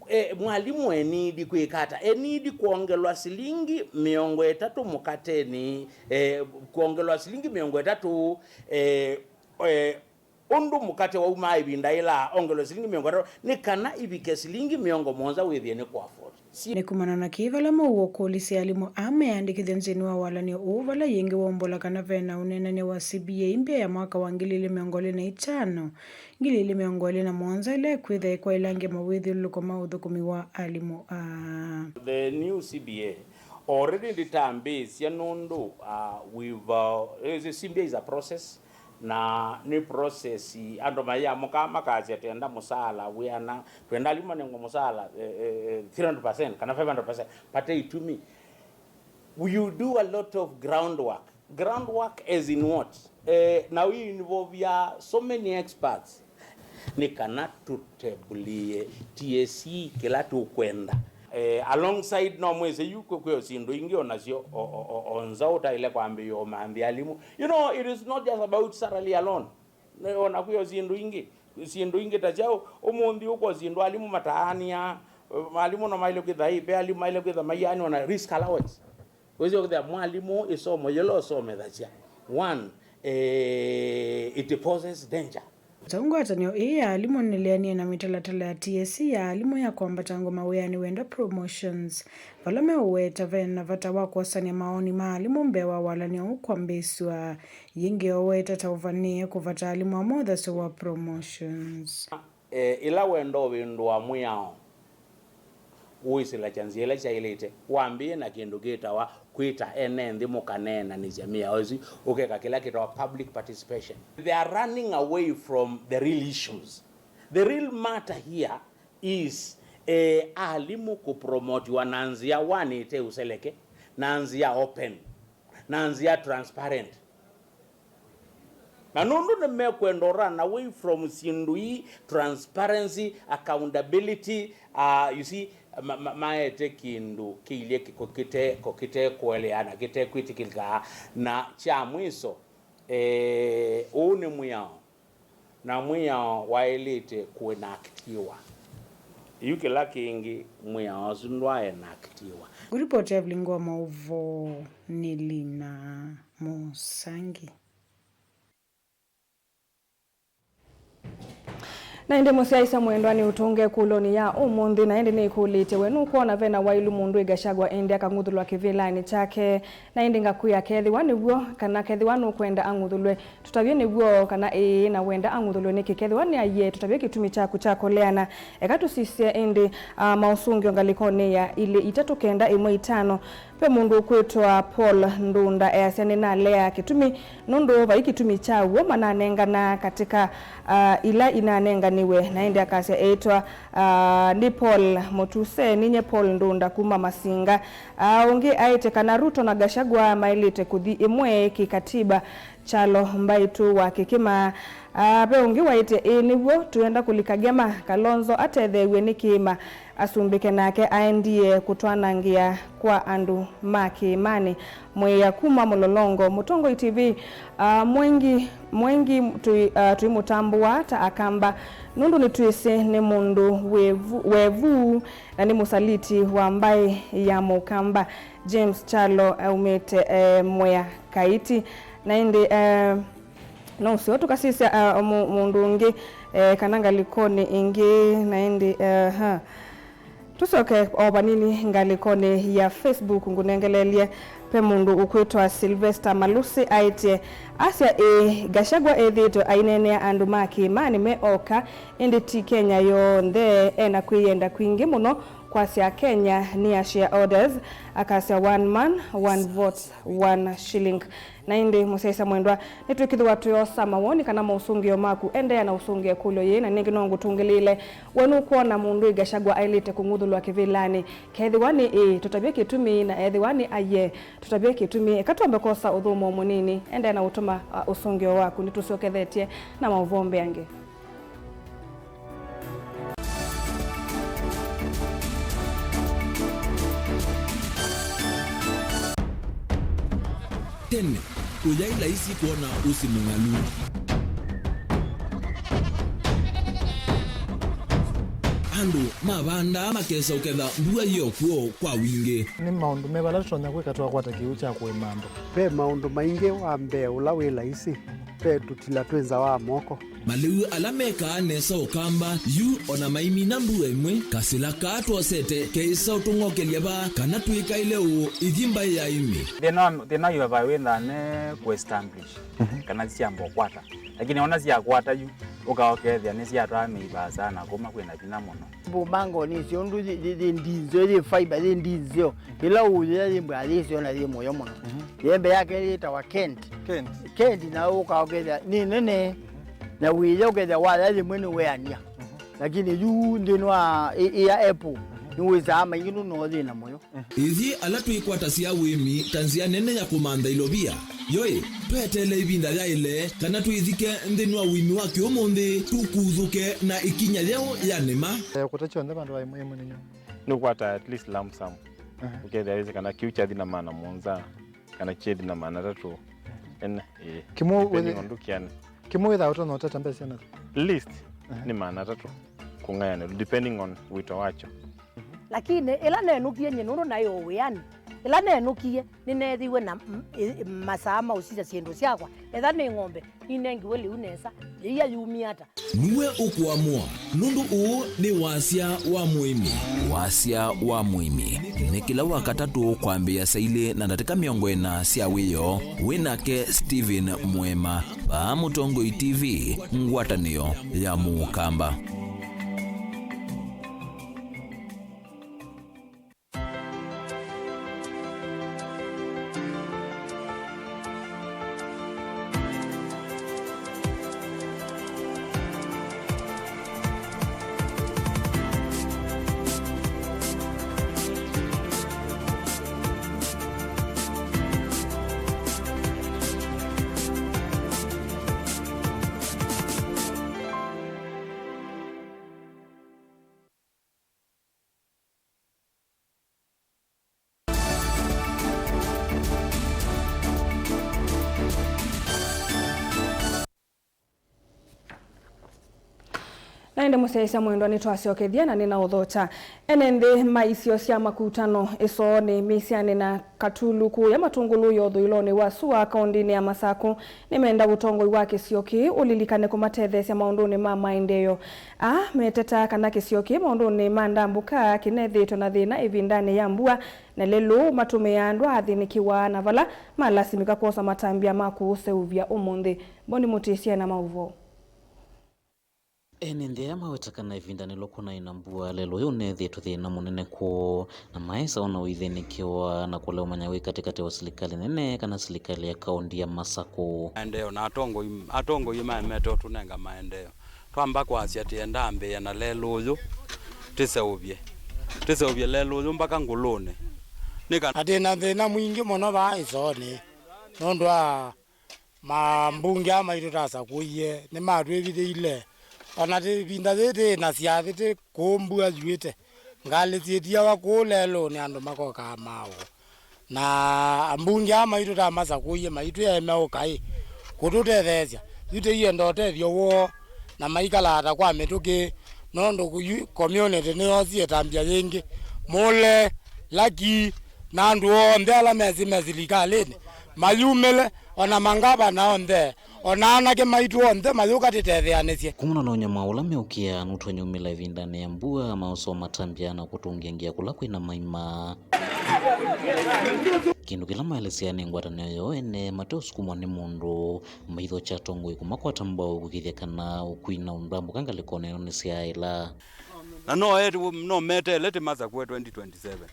E, mwalimũ e need kwĩka ata? E need kwongelwa silingi mĩongo ĩtatũ mũkatenĩ, e, kwongelwa silingi mĩongo ĩtatũ, e, e, ũndũ mũkate waumaa ĩvinda yĩla ongelwe silingi mĩongo ĩtatũ, nĩ kana ivike silingi mĩongo mũonza wĩthĩe nĩ kũ afford. Si- Nĩ kumana na kĩĩ vala maũw'a kũlĩsya alimũ aa meyandĩkĩthye nthĩnĩ wa walany'o ũũ, vala yĩngĩ waũmbũla kana ve na ũneenany'a wa C B A mbee ya mwaka wa ngili ilĩ mĩongo ĩlĩ na itano, ngili ilĩ mĩongo ĩlĩ na mũonza, ĩla ĩkwĩtha ĩkwaĩlange mawĩthyũlũlũko ma ũthũkũmi wa alimũ aa. The new C B A already ndĩtambĩĩsya nũndũ, uh, we've, uh, C B A is a process, na nĩ process andũ mayĩamũkaa makasya, "Twenda mũsaala wĩana, twenda alimũ manengwe mũsaala, eh, eh, eh, three hundred percent kana five hundred percent." Vate itumi. You do a lot of groundwork. Groundwork as in what? Eh, na we involve so many experts. Nĩ kana tũtembũlĩe T S C kĩla tũkwenda. Eh, alongside no mwĩsĩ yu kwĩ, kwĩ syĩndũ ingĩ o nasyo o, o, o, o nza ũtaĩle kwambĩĩa ũmanthĩa alimũ. You know, it is not just about salary alone. Nĩ, o na kwĩ o syĩndũ ingĩ, syĩndũ ingĩ ta sya ũ-, ũmũnthĩ ũkwosĩ syĩndũ alimũ mataanĩa, alimũ no maĩle kwĩtha, ĩ, ve alimũ maĩle kwĩtha maianĩwa na risk allowance. Wĩsĩ ũkĩthĩa mwalimũ ĩsomo yĩla ũsomethasya, one, eh, it poses danger. Ta ngwatanĩo ĩĩ ya alimũ nĩleanie na mĩtalatala ya T S C ya alimũ ya kwambata ngoma wĩanĩ wenda promotions, vala meũweta ve na vata wa kwosany'a maoni ma alimũ mbee wa walany'o ũũ kwambĩĩsw'a. Yĩngĩ ooweta ta ũvanĩe kũvata alimũ amwe ũthasyo wa promotions. E, ĩla wenda ũvĩndũa mwĩao, ũĩsĩlasya nzĩa ĩla syaĩlĩte, wambĩĩe na kĩndũ kĩtawa kwĩta ene nthĩ mũkaneenanĩsya mĩao ĩsu, ũkeka kĩla kĩtawa public participation. They are running away from the real issues. The real matter here is, eh, alimũ kũpromotiwa na nzĩa one ĩte ũseleke, na nzĩa open, na nzĩa transparent. Na nũndũ nĩmekwenda run away from syĩndũ ii, transparency, accountability, uh, you see, ma, ma, maete kĩndũ kĩilye kĩko kĩte, ko kĩte kũeleana, kĩte kwĩtĩkĩlĩka. Na kya mwiso, eh, ũũ nĩ mwĩao. Na mwĩao waĩlĩte kũenaktiwa. Yu kĩla kĩngĩ, mwĩao ũsu ndwaenaktiwa. Ngũlipoti Evelyn Ngoma, ũvoo nĩ Lina Mũsangi. Na ĩndĩ mũsyaĩĩsya mwendwa nĩ ũtũnge ĩkũlonĩ ya ũmũnthĩ, na ĩndĩ nĩĩkũlĩtye, we nũkwona ve na waĩlu mũndũ ĩ Gachagua ĩndĩ akang'uthũlwa kĩvĩlanĩ kyake? Na ĩndĩ ngakwĩa, kethĩwa nĩw'o, kana kethĩwa nũkwenda ang'uthũlwe, tũtavye nĩw'o kana ĩĩ, na wenda ang'uthũlwe nĩkĩ? Kethĩwa nĩ aiee, tũtavye kĩtumi kyaku kya kũleana. Eka tũsisye ĩndĩ, a, maũsũngĩo ngalĩkonĩ ya ilĩ itatũ kenda ĩmwe itano. Ve mũndũ ũkwĩtwa Paul Ndunda easya, "Nĩnaleaa kĩtumi nũndũ vai kĩtumi kya w'o mananengana katĩka, a, ila inanenganiwe." Na ĩndĩ akasya eĩtwa, a, nĩ Paul Mũtuse, ninye Paul Ndunda kuma Masinga. A, ũngĩ aĩtye kana Ruto na Gachagua maĩlĩte kũthi ĩmwe kĩkatiba. Kyalo Mbaitũ wa Kĩkĩma. A, ve ũngĩ waĩtye, "Ĩĩ nĩw'o, tũenda kũlika ngema, Kalonzo atetheew'e nĩ kĩĩma, asumbĩke nake aendie kũtwanangĩa kwa andũ ma kĩĩmanĩ." Mwĩĩa kuma Mũlolongo, Mũtongoi T V, a, mwengi, mwengi tũi-, a, tũimũtambũa ta Akamba, nũndũ nĩtwĩsĩ nĩ mũndũ wĩ vu-, wevu, na nĩ mũsaliti wa mbaĩ ya Mũkamba. James Kyalo aumĩte, eh, Mwea Kaiti. Na ĩndĩ, eh, no ũseo tũkasisya, eh, mũ-, mũndũ ũngĩ, eh, kana ngalĩkonĩ ĩngĩ, na ĩndĩ, eh, ha. Tũsyoke o vanini ngalĩkonĩ ya Facebook ngũnengeleelye. Ve mũndũ ũkwĩtwa Sylvester Malusi aĩtye, asya, "Ĩĩ, Gachagua ethĩĩtwe aineenea andũ ma kĩĩmanĩ me oka, ĩndĩ ti Kenya yonthe. Ena kwĩyenda kwingĩ mũno kwasya Kenya nĩ a share orders, akasya one man, one vote, one shilling." Na ĩndĩ mũsyaĩĩsya mwendwa, nĩtwĩkĩthĩwa twĩosa mawoni kana maũsũngĩo maku. Endeea na ũsũngĩa ĩkũlyo yĩĩ, na nĩngĩ no ngũtũngĩlĩĩle. We nũkwona mũndũ ĩ Gachagua aĩlĩte kũng'uthũlwa kĩvĩlanĩ? Kethĩwa nĩ ĩĩ, tũtavye kĩtumi, na ethĩwa nĩ aiee, tũtavye kĩtumi. Eka twambe kwosa ũthũmũo mũnini. Endeea na ũtũma, a, ũsũngĩo waku. Nĩtũsyokethetye na maũvoo mbeange. Tene, kũyaĩ laisi kwona ũsĩ mũng'alu. Andũ mavandaa makesa ũketha mbua yĩ o kw'o kwa wingĩ. Nĩ maũndũ meva ala tũtonya kwĩka twakwata kĩw'ũ kya kũĩma andũ? Ve maũndũ maingĩ. Wa mbee ũla wĩ laisi, ve tũtila twĩ nza wa moko. Malĩu ala mekaa nesa Ũkamba yu o na maimina mbua ĩmwe, kasĩla kaa twosete keĩsa ũtũng'okelya vaa kana twĩkaĩle ũũ ithi mbaĩ ya ĩmĩ. Thĩna wa, thĩna yu vai wĩthaa ne kũ establish kana syamba ũkwata. Lakini ona syakwata yu, ũka ũkethĩa nĩsyatwaa mĩivaa sana kuma kwĩna vinya mũno. Mbumangoni icio ũndũ yĩ, yĩ, yĩ ndinzeo, yĩ fiber, yĩ ndinzeo. Ĩla ũyĩa yĩ mbwa yĩ syo na yĩ mũyo mũno. Mhm. Yembe yake yĩtawa Kent. Kent. Kent na ũka ũkethĩa nĩ nene. Na wĩya ũkethĩa waya yĩmwe nĩ weania. Mhm. Lakini yu nthĩnĩ wa ĩ, ĩ ya apple, nĩ wĩsaa maingĩ nũno thĩna mũyo. Ithyĩ ala twĩkwatasya ũĩmi ta nzĩa nene ya kũmantha ilovia, yoĩ, tweteele ĩvinda yaĩle kana twĩthike nthĩnĩ wa ũĩmi wa kĩũmũnthĩ, tũkuthũke na ĩkinya yeũ ya nĩma. Eh, kũta kyonthe vandũ va ĩmwe ĩmwe nĩ nyũmba. Nĩ ũkwata at least lump sum. Aha. Ũkethĩa wĩsĩ kana kĩu kyathi na maana mũonza, kana kyethi na maana atatũ. Ene, ĩĩ. Kĩmwe depending wĩthĩ- on ndũkĩanĩ. Kĩmwe wĩthaa ũtonya ũteta mbesa na least, aha, nĩ maana atatũ kũng'ayanĩlwa, depending on wĩto wakyo. Lakini ĩla nenũkie nyie nũndũ naĩ o wĩanĩ, ĩla nenũkie nĩneethiwe na m-, ĩ-, masaa ma ũsisya syĩndũ syakwa, etha nĩ ng'ombe, ninengiwe lĩu nesa, yĩia yumie ata? Nue ũkũamũa, nũndũ ũũ nĩ wasya wa mũĩmi. Wasya wa mũĩmi nĩ kĩla Wakatatũ kwambĩĩa saa ilĩ na ndatĩka mĩongo ĩna sya wĩoo. Wĩ nake Stephen Mwema, vaa Mũtongoi T V, ngwatanĩo ya Mũkamba. Na ĩndĩ mũsyaĩĩsya mwendwa, nĩtwasyokethya na nĩnaũthokya. Ene nthĩ ma isio sya Makutano, Ĩsoonĩ, Mĩsyanĩ na Katulu kũũya Matũngũlũ ya ũthũĩlonĩ wa sua kaũndĩnĩ ya Masakũ nĩmenda ũtongoi wa kĩsio kĩĩ ũlilikane kũmatetheesya maũndũnĩ ma maendeeo. Aa meteta kana kĩsio kĩĩ maũndũnĩ ma ndambũka kĩnethĩĩtwe na thĩna ĩvindanĩ ya mbua, na lelũ matũmĩaa andũ athĩnĩkĩwa na vala malasimĩka kwosa matambya ma kũũseũvya ũmũnthĩ. Mboni Mũtĩsya na maũvoo. Ene nthĩ aya maweta kana ĩvindanĩ ĩla kwĩnaĩ na mbua, lelũ ũyũ ũnethĩĩtwe thĩna mũnene kwoo, na maesa ona ũithĩnĩkĩwa na kũlea ũmanya wĩ katĩkatĩ wa silikalĩ nene kana silikalĩ ya kaũndĩ ya Masakũ. Maendeeo na atongoi, atongoi maemete ũtũnenga maendeeo. Twamba kwasya tĩenda ambĩĩa na lelũ ũyũ, tĩseũvye, tĩseũvye lelũ ũyũ mpaka ngũlũnĩ. Nĩ kana na twĩ na thĩna mwingĩ mũno vaa Ĩsoonĩ nũndũ wa mambunge aa maitũ tasakũie nĩmatwĩvithĩile. Ona tĩ ĩvinda yĩĩ tĩ na syathĩ tĩ kũũ mbua yuĩte, ngalĩ syĩtiawa kũũ lelũnĩ andũ makokaa maũũ. Na ambunge aa maitũ tamasakũie maitwĩa meũka ĩ kũtũtetheesya. Yu tĩienda ũtethyo woo na maikalaa ta kwa mĩtũkĩ, nũndũ yu community nĩyosie ĩtambya yĩngĩ. Mũle, Lucky, na andũ onthe ala mesĩ me silikalĩnĩ mayumĩle, ona mangavana onthe, ona anake maitũ onthe mayũka tĩtetheanĩsye. Kumana na ũnyamũ ũla meũkĩa nũtonya umĩla ĩvindanĩ ya mbua, maũsoo matambya na kũtũngĩa ngia kũla kwĩna maima. Kĩndũ kĩla maelesya nĩ ngwatanĩo yoo ene mate ũsukumwa nĩ mũndũ, maithokya atongoi kũmakwata mbau kũkĩthya kana ũkwina ũndambũka ngalĩkonĩ ĩno nĩsyaĩla. Na no e-, no meteele tĩmasakũe twenty twenty-seven.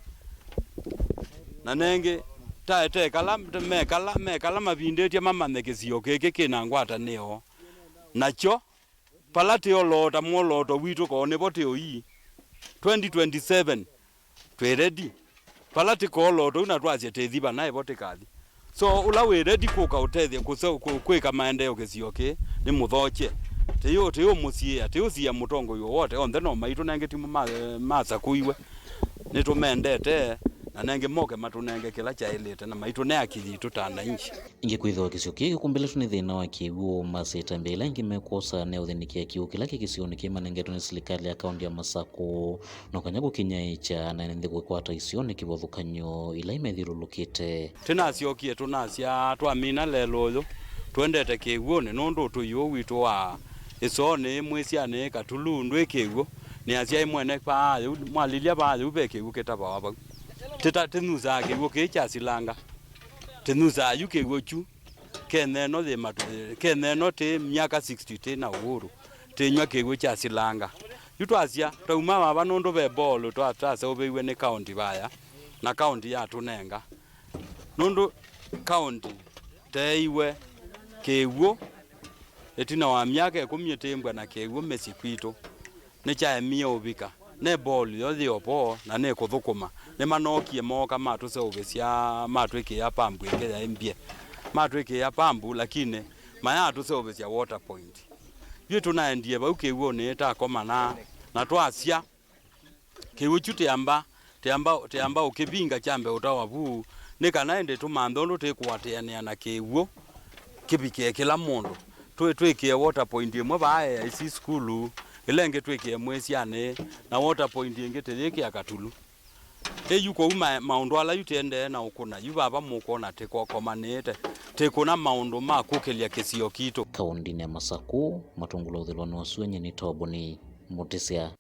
Na nengĩ, taete kala, mekala, mekala mavindĩtye mamanye kĩsio kĩkĩ kĩna ngwatanĩo nakyo. Vala tĩ oloota mwolooto witũ koo nĩvo tĩ ũii. Twenty twenty-seven, twĩ ready. Vala tĩ koolooto ũu na twasye tĩthi vana ĩvo tĩkathi. So, ũla wĩ ready kũka ũtethye kũse-, kũ-, kwĩka maendeeo kĩsio kĩĩ, nĩ mũthokye. Tĩyũ, tĩyũmũsiĩĩa, tĩyũsiĩĩa mũtongoi wowote, onthe no maitũ, nengĩ timo ma-, masakũiwe. Nĩtũmendete, na Na nengĩ moke matũnenge kĩla kyaĩlĩte na maitũnea kĩyitũ ta wananchi. Ĩngĩ kwĩthĩwa kĩsio kĩĩ kĩkumbĩlĩtwe nĩ thĩna wa kĩw'ũ, masĩta mbee ĩla ĩngĩ mekwosa ne ũthĩnĩkĩa kĩw'ũ kĩla kĩ kĩsionĩ kĩmanengetwe nĩ silikalĩ ya kaũntĩ ya Masakũ, no kanya kũkinyaĩĩkya na ene nthĩ kwĩkwata isionĩ kĩvathũkany'o ila imethyũlũlũkĩte. Tĩnasyokie tũnasya twamina lelũ ũyũ, tũendete kĩw'ũnĩ nũndũ ũtũi ũũ witũ wa ĩsoonĩ, mwĩsyanĩ, katulu, ndwĩ kĩw'ũ. Nĩasya ĩ mwene paa yĩu, mwalilya paa yĩu ve kĩw'ũ kĩtavawa vau. Tĩta, tĩnyusaa kĩw'ũ kĩĩ kya silanga. Tĩnyusaa yu kĩw'ũ kyu. Kenya ĩno yĩ matu-, Kenya ĩno tĩ myaka sixty tĩ na uhuru. Tĩnyw'a kĩw'ũ kya silanga. Yu twasya, twauma vava nũndũ ve bowl twa-, twaseũvĩiw'e nĩ kaũnti vaya, na kaũnti yatũnenga. Nũndũ kaũnti teeiwe kĩw'ũ, ĩtina wa myaka ĩkũmi ĩtĩmbwa na kĩw'ũ mĩsyĩ kwitũ, nĩkyaemie ũvika. Ne bowl yo yĩ o vo na nĩkũthũkũma. Nĩmanookie mooka matũseũvĩsya, matwĩkĩĩa pambu ĩngĩ yaĩ mbyĩ. Matwĩkĩĩa pambu, lakini mayatũseũvĩsya water point. Yu tũnaendie vau kĩw'ũnĩ takomana na twasya, kĩw'ũ kyu tĩamba, tĩamba, tĩamba ũkĩvinga kyambe ũtawa vu, nĩ kana ĩndĩ tũmanthe ũndũ tĩkũatĩanĩa na kĩw'ũ kĩvikĩe kĩla mũndũ. Twĩ-, twĩkĩe water point ĩmwe vaa A I C sukulu, ĩla ĩngĩ twĩkĩe mwĩsyanĩ, na water point ĩngĩ tĩyĩkĩa katulu. Ĩ yu kwoou ma-, maũndũ ala yu tĩendee na ũkũna, yu vava mũkwona tĩkokomanĩĩte, tĩkũna maũndũ ma kũkĩlya kĩsio kitũ. Kaũndĩnĩ ya Masakũ, matũngũla ũthĩlwanĩ wa Suenye nĩ Toboni Mũtĩsya.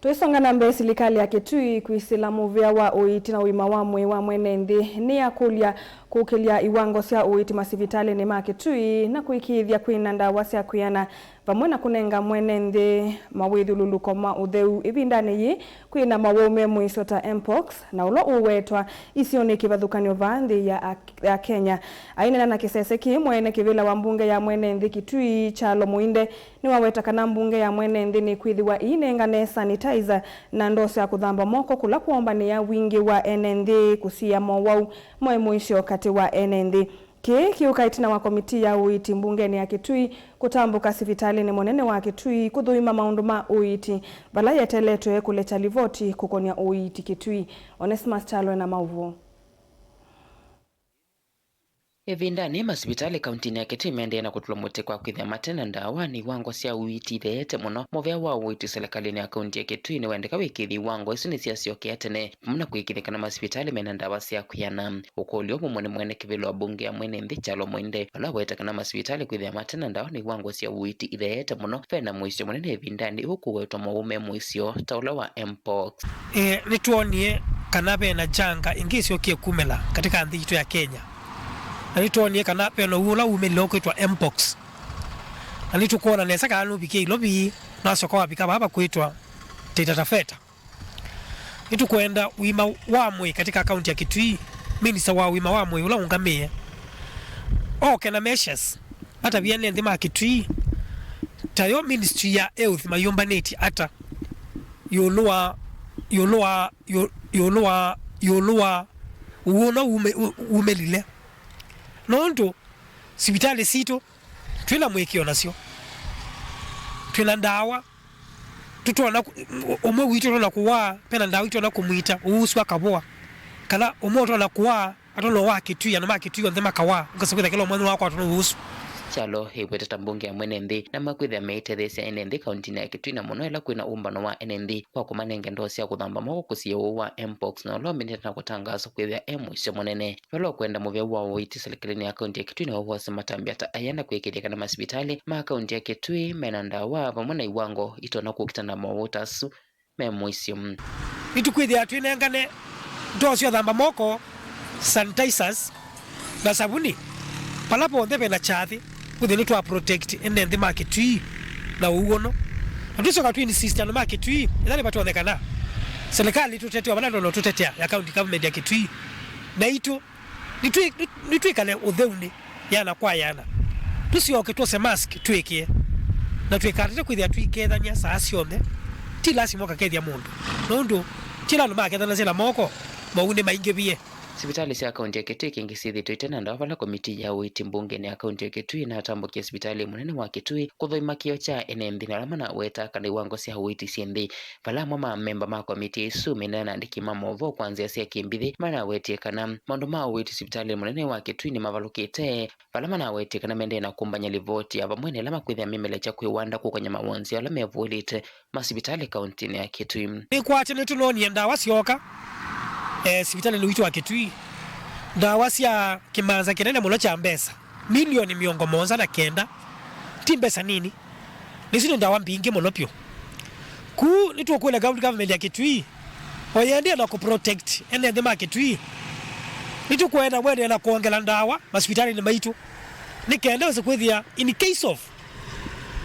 Tũisonga na mbee, silikalĩ ya Kitui kwĩsĩla mũvĩa wa ũiiti na ũima wa mwĩĩ wa mwene nthĩ nĩyakũlya kũkĩlya iwango sya ũiiti masivitalĩnĩ ma Kitui na kũĩkĩĩthya kwĩna ndawa sya kwĩana, vamwe na kũnenga mwene nthĩ mawĩthyũlũlũko ma ũtheu ĩvindanĩ yĩĩ kwĩna mawau me mũisyo ta mpox na ũla ũwetwa isionĩ kĩvathũkany'o vaa nthĩ ya, ya Kenya. Aineena na kĩsese kĩĩ, mwene kĩvĩla wa mbunge ya mwene nthĩ Kitui, Kyalo Mũinde, nĩwaweta kana mbunge ya mwene nthĩ nĩkwĩthĩwa ĩinengane sanitizer na ndoo sya kũthamba moko kũla kwoombanĩa wingĩ wa ene nthĩ kũsiĩĩa mowau me mũisyo katĩ wa ene nthĩ. Kĩĩ kĩũka ĩtina wa komitii ya ũiiti mbungenĩ ya Kitui kũtambũka sivitalĩnĩ mũnene wa Kitui kũthũima maũndũ ma ũiiti, vala yeteletwe kũlekya livoti kũkonya ũiiti Kitui. Onesmus Kyalo ena maũvoo. Ĩvindanĩ, masivitalĩ kauntinĩ ya Kitui maendee na kũtũlwa mũtĩ kwa kwĩthĩa mate na ndawa na iwango sya ũiiti itheete mũno. Mũvea wa ũiiti silikalĩnĩ ya kaunti ya Kitui nĩwendeka wĩkĩĩthye iwango isu nĩsyasyokea tene, vamwe na kũĩkĩĩthya kana masivitalĩ mena ndawa sya kwĩana. Ũkũlyo ũmwe nĩ mwene kĩvĩla wa mbunge ya mwene nthĩ Kyalo Mũinde, vala aweta kana masivitalĩ kwĩthĩa mate na ndawa na iwango sya ũiiti itheete mũno, ve na mũisyo mũnene ĩvindanĩ ũkũwetwa mowau me mũisyo ta ũla wa mpox. E, nĩtwonie kana ve na janga ĩngĩ ĩsyokie kumĩla katika nthĩ yitũ ya Kenya, na nĩtwonie kana ve na ũwau ũla umĩlile ũkwĩtwa mpox, na nĩtũkwona nesa kana nũvikie Ilovi, nasyoka wavika vaa vakwĩtwa Taita Taveta. Nĩtũkwenda ũima wa mwĩĩ katika kaunti ya Kitui, minista wa ũima wa mwĩĩ ũla ũngamĩe oke na measures, atavye ene nthĩ ma Kitui, tayo ministry ya health mayũmbanĩtye ata ĩũlũ wa, ĩũlũ wa, ĩũ-, ĩũlũ wa, ĩũlũ wa ũwau ũla ume-, u-, umĩlile. Nũndũ sivitalĩ sitũ twĩ na mũĩkĩĩo nasyo, twĩ na ndawa, tũtonya kũ-, ũmwe witũ ũtonya kũwaa, ve na ndawa itonya kũmwita ũu ũsu akavoa, kana ũmwe ũtonya kũwaa, atonya ũwaa Kitui, andũ ma Kitui onthe makawaa, ũkasa kwĩtha kĩla ũmwe nĩwakwatwa nĩ ũu ũsu. Kyalo ĩwetete mbunge ya mwene nthĩ na makwĩthĩa meitetheesya ene nthĩ kauntinĩ ya Kitui, na mũno ĩla kwĩna ũmbano wa ene nthĩ kwa kũmanenga ndoo sya kũthamba moko kũsiĩĩa ũwau wa mpox, na ũla ũminĩte na kũtangaaswa kwĩthĩa e mũisyo mũnene. Vala ũkwenda mũvea wa ũiiti silikalĩnĩ ya kaunti ya Kitui nĩwawose matambya ta aya na kwĩkĩĩthya kana masivitalĩ ma kaunti ya Kitui mena ndawa vamwe na iwango itonya kũkitana mowau ta asu me mũisyo. Nĩtũkwĩthĩa twĩnengane ndoo sya ũthamba moko, sanitizers, na savuni vala vonthe vena kyathĩ, kwĩthĩa nĩtwa protect ene nthĩ ma Kitui na ũwau ũno. Na tũisoka tũ insist andũ ma Kitui, ĩla nĩvatonyekana, silikalĩ ĩtũtetea, vala ndono tũtetea ya county government ya Kitui, naitũ Nĩtwĩ-, nĩ-, nĩtwĩkale ũtheunĩ yana kwa yana. Tũsyoke twose mask twĩkĩe. Na twĩkatate kwĩthĩa tũikethany'a saa syonthe. Ti lasima ũkakethya mũndũ. Nũndũ kĩla andũ makethanasya na moko, mowau nĩmaingĩvie. Sivitalĩ sya kaunti ya Kitui kaingĩ syĩthĩĩtwe ite na ndawa, vala komitii ya ũiiti mbungenĩ ya kaunti ya Kitui ĩnatambũkie sivitalĩ mũnene wa Kitui kũthũima kĩo kya ene nthĩ na ala manaweta kana iwango sya ũiiti syĩ nthĩ, vala amwe ma amemba ma komitii ĩsu mendeea na andĩki ma maũvoo kwa nzĩa sya kĩmbithĩ manawetie kana maũndũ ma ũiiti sivitalĩ mũnene wa Kitui nĩmavalũkĩte, vala manawetie kana mendeee na kũmbany'a livoti ya vamwe na ĩla makwĩthĩa memelekya kwĩwanda kũkany'a mawonzyo ala mevũĩlĩte masivitalĩ kauntinĩ ya Kitui. Nĩkwatĩnĩtwe noonie ndawa syooka, eh, sivitalĩnĩ witũ wa Kitui, ndawa sya kĩmanza kĩnene mũno kya mbesa, milioni mĩongo mũonza na kenda. Ti mbesa nini, nĩsu nĩ ndawa mbingĩ mũno vyũ. Kũu nĩtũkwĩla gov-, government ya Kitui, o yendee na kũprotect ene nthĩ ma Kitui, nĩtũkwenda wendee na kwongela ndawa masivitalĩnĩ maitũ, nĩ kenda wĩse kwĩthĩa in case of,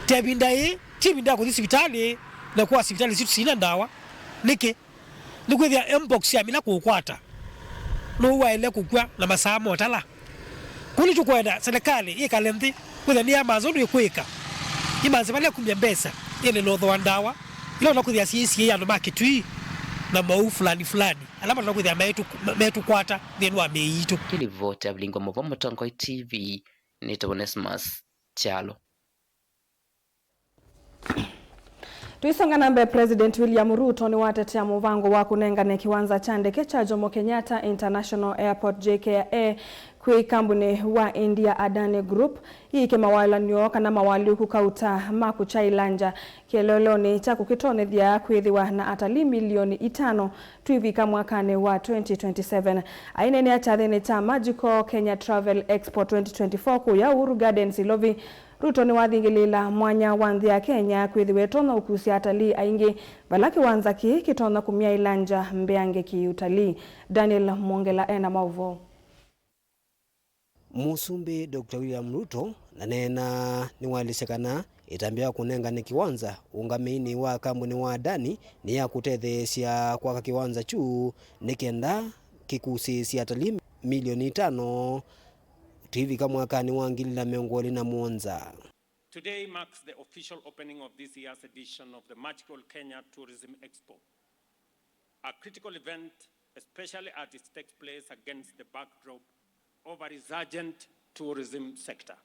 ta ĩvinda yĩĩ, ti ĩvinda ya kũthi sivitalĩ na kwa sivitalĩ sitũ sina ndawa. Nĩkĩ? Nĩkwĩthĩa mpox yamina kũũkwata, nũũ waĩle kũkw'a na masaa motala. Kũu nĩtũkwenda serikali yĩkale nthĩ, kwĩthĩa nĩyamanza ũndũ ĩkwĩka, ĩmanze vala ĩkumya mbesa ĩendee na ũthooa ndawa ila ona kwĩthĩa syĩsiĩĩa andũ ma Kitui na maũu fulani fulani ala matonya kwĩthĩa maitũ-, metũkwata nthĩnĩ wa mĩĩ yitũ. Kĩlivoti ya Vilingi wa Maũvoo Mũtongoi T V, nĩtawa Onesmus Kyalo. Tũisonga na mbee, President William Ruto nĩwatetea mũvango wa kũnengane kĩwanza kya ndeke kya Jomo Kenyatta International Airport, J K A, kwĩ kambuni wa India Adani Group yĩke mawalany'o kana mawalyũku kauta ma kũkya ilanja kĩeleelonĩ kya kũkĩtonyethya kwĩthĩwa na atalii milioni itano twĩvika mwakanĩ wa twenty twenty-seven. Aineenea kyathĩnĩ kya Magical Kenya Travel Expo twenty twenty-four kũya Uhuru Gardens, Ilovi, Ruto nĩwathingĩlĩĩla mwanya wa nthĩ ya Kenya kwĩthĩwa ĩtonya ũkusya atalii aingĩ, vala kĩwanza kĩĩ kĩtonya kũmya ilanja mbeange kĩ-ũtalii. Daniel Mwongela ena maũvoo. Mũsumbĩ Doctor William Ruto ndaneena nĩwaelesya kana ĩtambya ya kũnengane kĩwanza ũngamĩinĩ wa kambuni wa Adani nĩ ya kũtetheesya kwaka kĩwanza kyu nĩ kenda kĩkusĩĩsye atalii milioni itano twĩvika mwakanĩ wa ngili na mĩongo ĩlĩ na mũonza. Today marks the official opening of this year's edition of the Magical Kenya Tourism Expo, a critical event, especially as it takes place against the backdrop of a resurgent tourism sector.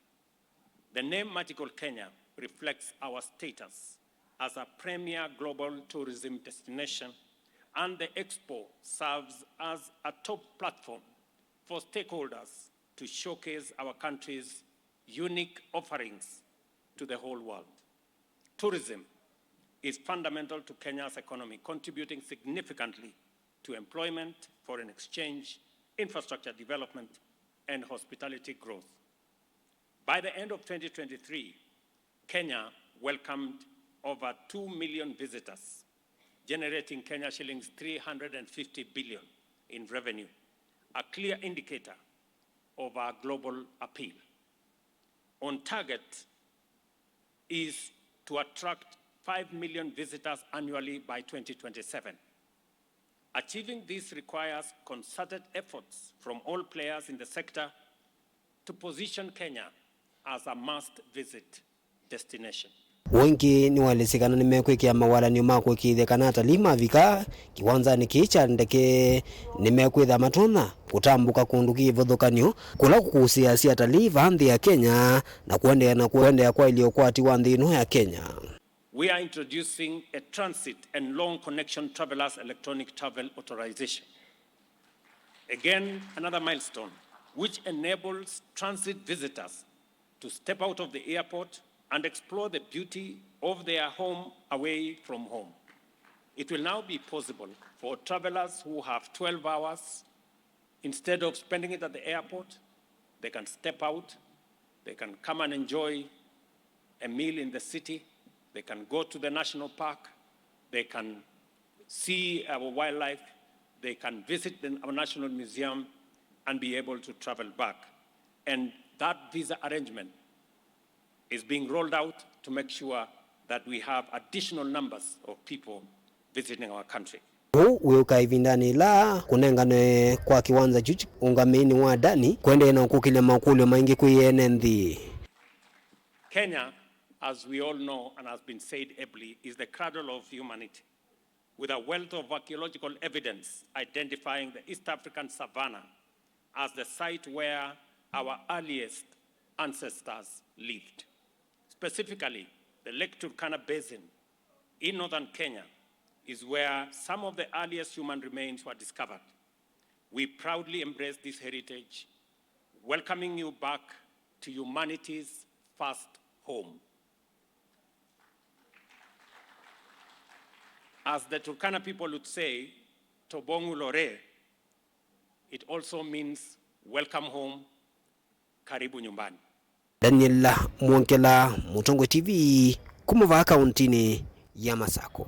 The name Magical Kenya reflects our status as a premier global tourism destination, and the expo serves as a top platform for stakeholders to showcase our country's unique offerings to the whole world. Tourism is fundamental to Kenya's economy, contributing significantly to employment, foreign exchange, infrastructure development, and hospitality growth. By the end of twenty twenty-three, Kenya welcomed over two million visitors, generating Kenya shillings three hundred and fifty billion in revenue, a clear indicator of our global appeal. On target is to attract five million visitors annually by twenty twenty-seven. Achieving this requires concerted efforts from all players in the sector to position Kenya as a must-visit destination. Ũngĩ nĩwaelesye kana nĩmekwĩkĩa mawalany'o ma kũĩkĩĩthya kana atalii mavika kĩwanzanĩ kĩĩ kya ndeke nĩmekwĩtha matonya kũtambũka kũndũ kĩ ĩvathũkany'o kũla kũkũsĩĩasya atalii vaa nthĩ ya Kenya na kũendeea na kũendeea kwaĩlya ũkwati wa nthĩ ĩno ya Kenya. We are introducing a transit and long connection travelers electronic travel authorization. Again, another milestone which enables transit visitors to step out of the airport and explore the beauty of their home away from home. It will now be possible for travelers who have twelve hours, instead of spending it at the airport, they can step out, they can come and enjoy a meal in the city, they can go to the national park, they can see our wildlife, they can visit the, our National Museum and be able to travel back. And that visa arrangement is being rolled out to make sure that we have additional numbers of people visiting our country. Ũu wĩũka ĩvindanĩ ĩla kũnenganwe kwa kĩwanza kyu ũngamĩinĩ wa Adani kũendee na ũkũkĩlya makũlyo maingĩ kwĩ ene nthĩ. Kenya, as we all know and has been said ably, is the cradle of humanity. with a wealth of archaeological evidence identifying the East African savanna as the site where our earliest ancestors lived. Specifically, the Lake Turkana Basin in northern Kenya is where some of the earliest human remains were discovered. We proudly embrace this heritage, welcoming you back to humanity's first home. As the Turkana people would say, "Tobong u lore," it also means, "Welcome home, karibu nyumbani." Daniel Mwongela, Mũtongoi T V, kuma vaa kauntinĩ ya Masako.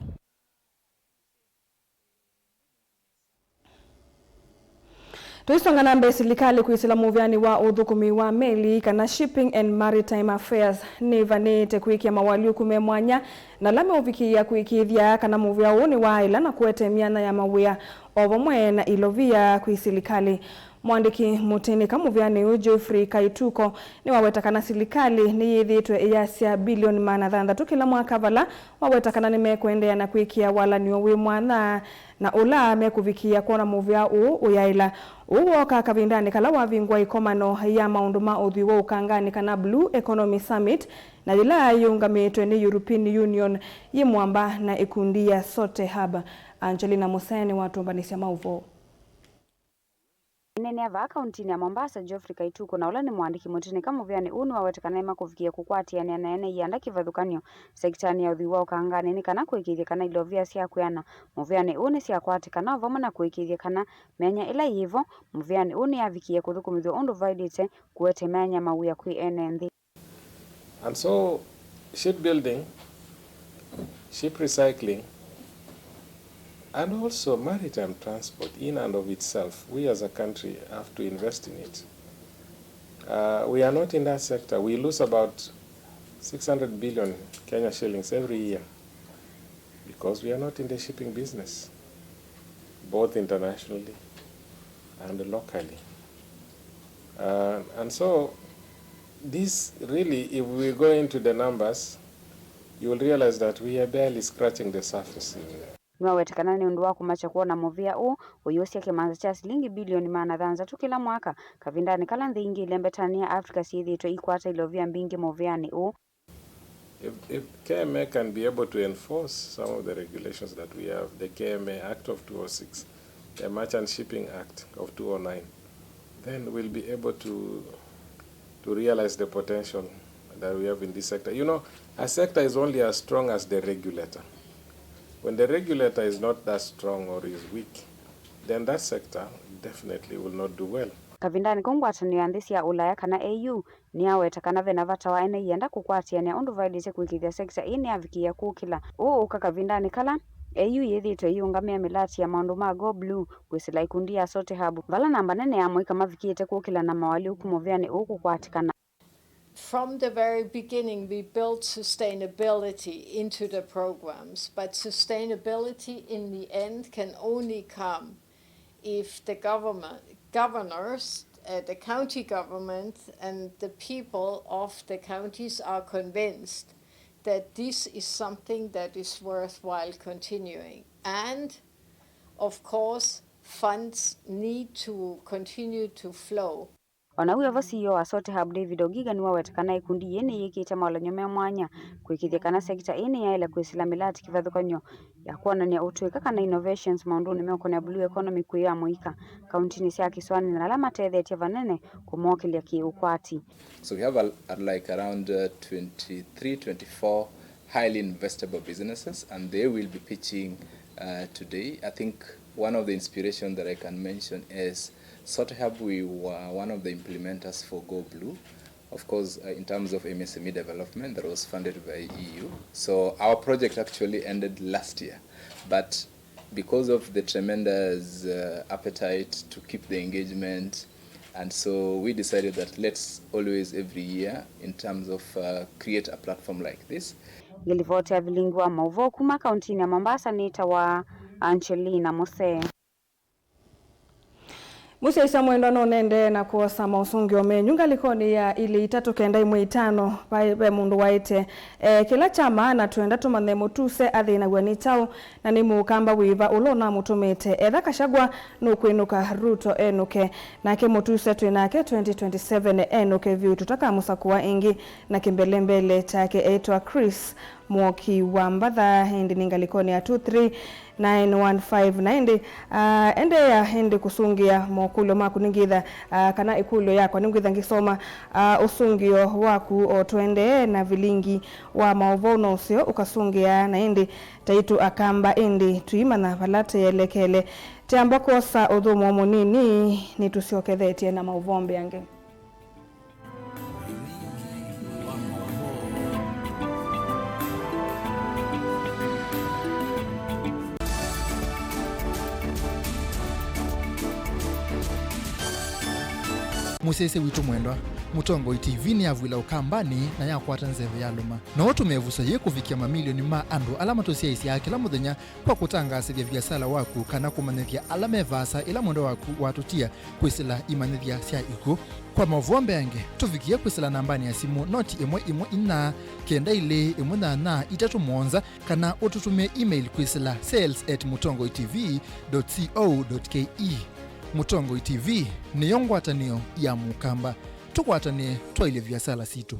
Tũisonga na mbee, silikalĩ kwĩsĩla mũvĩanĩ wa ũthũkũmi wa meli, kana Shipping and Maritime Affairs, nĩvanĩĩte kwĩkĩa mawalyũku me mwanya na ala meũvikĩĩa kũĩkĩĩthya kana mũvĩa ũũ nĩwaaĩla na kũete myanya ya mawĩa o vamwe na ilovia kwĩ silikalĩ. Mũandĩki mũtĩnĩka mũvĩanĩ ũũ, Geoffrey Kaituko, nĩwaweta kana silikalĩ nĩyĩthĩĩtwe ĩyasya bilioni maana thanthatũ kĩla mwaka, vala waweta kana nĩmekũendeea na kwĩkĩa walany'o wĩ mwanya na ũla mekũvikĩĩa kwona mũvĩa ũũ ũyaĩla. Ũũ wooka kavindanĩ kala wavingwa ĩkomano ya maũndũ ma ũthwii wa ũkanganĩ, kana Blue Economy Summit, na yĩla yĩũngamĩtwe nĩ European Union yĩ mwamba na ĩkundi ya Sote Hub. Angelina Musee nĩwatũmbanĩsya maũvoo. Aineenea vaa kauntinĩ ya Mombasa, Geoffrey Kaituko, na ũla nĩ mũandĩki mũtĩnĩka mũvĩanĩ ũũ, nĩwaweta kana nĩmakũvikĩĩa kũkwatĩanĩa na ene ianda kĩvathũkany'o sekitanĩ ya ũthwii wa ũkanganĩ nĩ kana kũĩkĩĩthya kana ilovia sya kwĩana mũvĩanĩ ũũ nĩsyakwatĩkana, o vamwe na kũĩkĩĩthya kana mĩanya ĩla yĩ vo mũvĩanĩ ũũ nĩyavikĩĩa kũthũkũmĩthw'a ũndũ vaĩlĩte, kũete myanya mawĩa kwĩ ene nthĩ. And so, shipbuilding, ship recycling, and also maritime transport in and of itself, we as a country have to invest in it. Uh, we are not in that sector. We lose about six hundred billion Kenya shillings every year because we are not in the shipping business, both internationally and locally. Uh, and so, this really, if we go into the numbers, you will realize that we are barely scratching the surface in Nĩwaweta kana nĩ ũndũ wa kũmakya kwona mũvĩa ũũ ũyũsya kĩmanza kya silingi bilioni maana thanthatũ kĩla mwaka, kavindanĩ kala nthĩ ingĩ ilembetani ya Africa syĩthĩĩtwe ikwata ilovia mbingĩ mũvĩanĩ ũũ. If, if K M A can be able to enforce some of the regulations that we have, the K M A Act of two oh six, the Merchant Shipping Act of two oh nine, then we'll be able to, to realize the potential that we have in this sector. You know, a sector is only as strong as the regulator. When the regulator is not that strong or is weak, then that sector definitely will not do well. Kavindanĩ kau, ngwatanĩo ya nthĩ sya Ũlaya, kana A U, nĩyaweta kana ve na vata wa ene ianda kũkwatĩanĩa ũndũ vaĩlĩte kũĩkĩĩthya sekita ĩĩ nĩyavikĩĩa kũkĩla. Ũũ ũka kavindanĩ kala A U yĩthĩĩtwe ĩiũngamĩa mĩlati ya maũndũ ma Go Blue kwĩsĩla ĩkundi ya Sote Hub, vala namba nene ya amũika mavikĩĩte kũkĩla na mawalyũku mũvĩanĩ ũũ kũkwatĩkana. From the very beginning, we built sustainability into the programs, but sustainability in the end can only come if the government, governors, uh, the county government, and the people of the counties are convinced that this is something that is worthwhile continuing. And, of course, funds need to continue to flow. O na wĩ o vo, C E O wa Sote Hub, David Ogiga, nĩwaweta kana ĩkundi yĩĩ nĩyĩkĩte mawalany'o me mwanya kũĩkĩĩthya kana sekita ĩĩ nĩyaĩle kwĩsĩla mĩlati kĩvathũkany'o ya kwonany'a ũtũĩka kana innovations maũndũnĩ meũkonea blue economy kwĩ amũika kauntinĩ sya kĩsũanĩ na ala matethetye vanene kũmokĩlya kĩ-ũkwati. So we have a, a, like around, uh, twenty-three, twenty-four highly investable businesses, and they will be pitching, uh, today. I think one of the inspiration that I can mention is Sote Hub, we were one of the implementers for Go Blue. Of course, uh, in terms of M S M E development, that was funded by E U. So our project actually ended last year, but because of the tremendous, uh, appetite to keep the engagement, and so we decided that let's always, every year, in terms of, uh, create a platform like this. Ngĩlivoti ya vilingi wa maũvoo kuma kauntinĩ ya Mombasa nĩtawa Angelina Musee. Mũsyaĩĩsya mwendwa, no nendee na kwosa maũsũngĩo menyu ngalĩkonĩ ya ilĩ itatũ kenda ĩmwe itano. Vai ve mũndũ waĩte, e, kĩla kya maana twenda tũmanye mũtuse athĩnaw'a nĩ kyaũ, na nĩ mũkamba wĩva ũla ũnamũtũmĩte etha Kashagwa nũkwĩnũka Ruto enũke, nake mũtuse twĩ nake twenty twenty-seven enũke vyũ, tũtakamũsakũa ĩngĩ na kĩmbelembele kyake eĩtwa Chris Mwoki wa Mbatha, ĩndĩ nĩ ngalĩkonĩ ya two three nine one five. Na ĩndĩ, ah, endeea ĩndĩ kũsũngĩa mokũlyo maku, nĩngĩtha, ah, kana ĩkũlyo yakwa nĩngwĩtha ngĩsoma, ah, ũsũngĩo waku o tũendee na vilingi wa maũvoo na ũseo ũkasũngĩa, na ĩndĩ taitũ akamba ĩndĩ tũimanya vala tũyelekele. Tĩamba kwosa ũthũmũo mũnini, nĩtũsyokethetye na maũvoo mbeange. Mũsyaĩĩsya witũ mwendwa, Mũtongoi T V nĩyavw'ĩla Ũkambanĩ na yakwata nzeve yalũma. No ũtũme ĩvuso yĩĩ kũvikĩa mamilioni ma andũ ala matũsyaĩĩsyaa kĩla mũthenya kwa kũtangaasĩthya viasala waku kana kũmanyĩthya ala me vaasa ĩla mwendwa waku watũtia kwĩsĩla imanyĩthya sya ikw'ũ. Kwa maũvoo mbeange, tũvikĩe kwĩsĩla nambanĩ ya simũ noti ĩmwe ĩmwe inya kenda ilĩ ĩmwe nyanya itatũ mũonza, kana ũtũtũmĩe email kwĩsĩla sales at mũtongoi T V dot co dot K E. Mũtongoi T V nĩyo ngwatanĩo ya Mũkamba. Tũkwatanĩe twaĩlye viasala sitũ.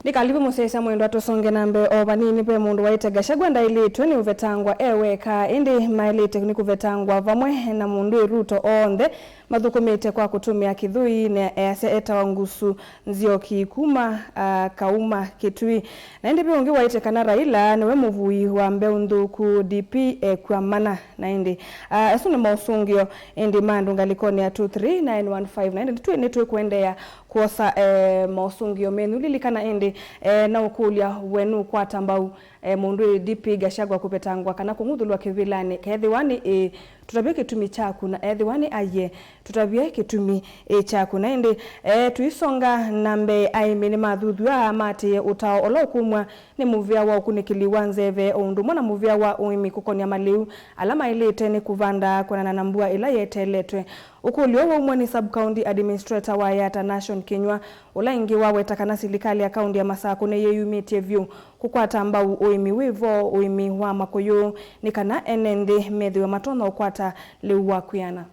Nĩ kalivu mũsyaĩĩsya mwendwa, tũsonge na mbee o vanini. Ve mũndũ waĩte Gachagua ndaĩlĩtwe nĩ ũvetangwa e weka, ĩndĩ maĩlĩte nĩ kũvetangwa vamwe na mũndũ Ruto onthe mathũkũmĩte kwa kũtũmĩa Kĩthũi, na easya etawa Ngusu Nzioki kuma, ah, Kauma Kitui. Na ĩndĩ ve ũngĩ waĩte kana Raila nĩwe mũvui wa mbeũ nthũku, D P ekw'a mana. Na ĩndĩ, ah, asu nĩ maũsũngĩo ĩndĩ ma andũ ngalĩkonĩ ya two three nine one five. Na ĩndĩ nĩtwĩ, nĩtwĩkũendeea kwosa, eh, maũsũngĩo menyu. Lilikana ĩndĩ, eh, na ũkũlya, we nũkwata mbau, eh, mũndũ ĩ D P Gachagua kũvetangwa kana kũng'uthũlwa kĩvĩlanĩ? Kethĩwa nĩ ĩĩ, tũtavye kĩtumi kyaku, na ethĩwa nĩ aiee, tũtavye kĩtumi, ĩ, kyaku. Na ĩndĩ, eh, tũisonga na mbee, aĩmi nĩmathuthw'a maatĩĩe ũtao ũla ũkumw'a nĩ mũvĩa wa ũkunĩkĩli wa nzeve o ũndũ ũmwe na mũvĩa wa ũĩmi kũkonĩa malĩu ala maĩlĩte nĩ kũvanda kwĩanana na mbua ĩla yeteeletwe. Ũkũlyo ũũ waumw'a nĩ Sub-County Administrator wa Yatta Nashon Kinyua, ũla ĩngĩ waweta kana silikalĩ ya kaunti ya Masakũ nĩyĩyumĩtye vyũ kũkwata mbau ũĩmi wĩ vo, ũĩmi wa makũyũ, nĩ kana ene nthĩ methĩwe matonya ũkwata lĩu wa kwĩana.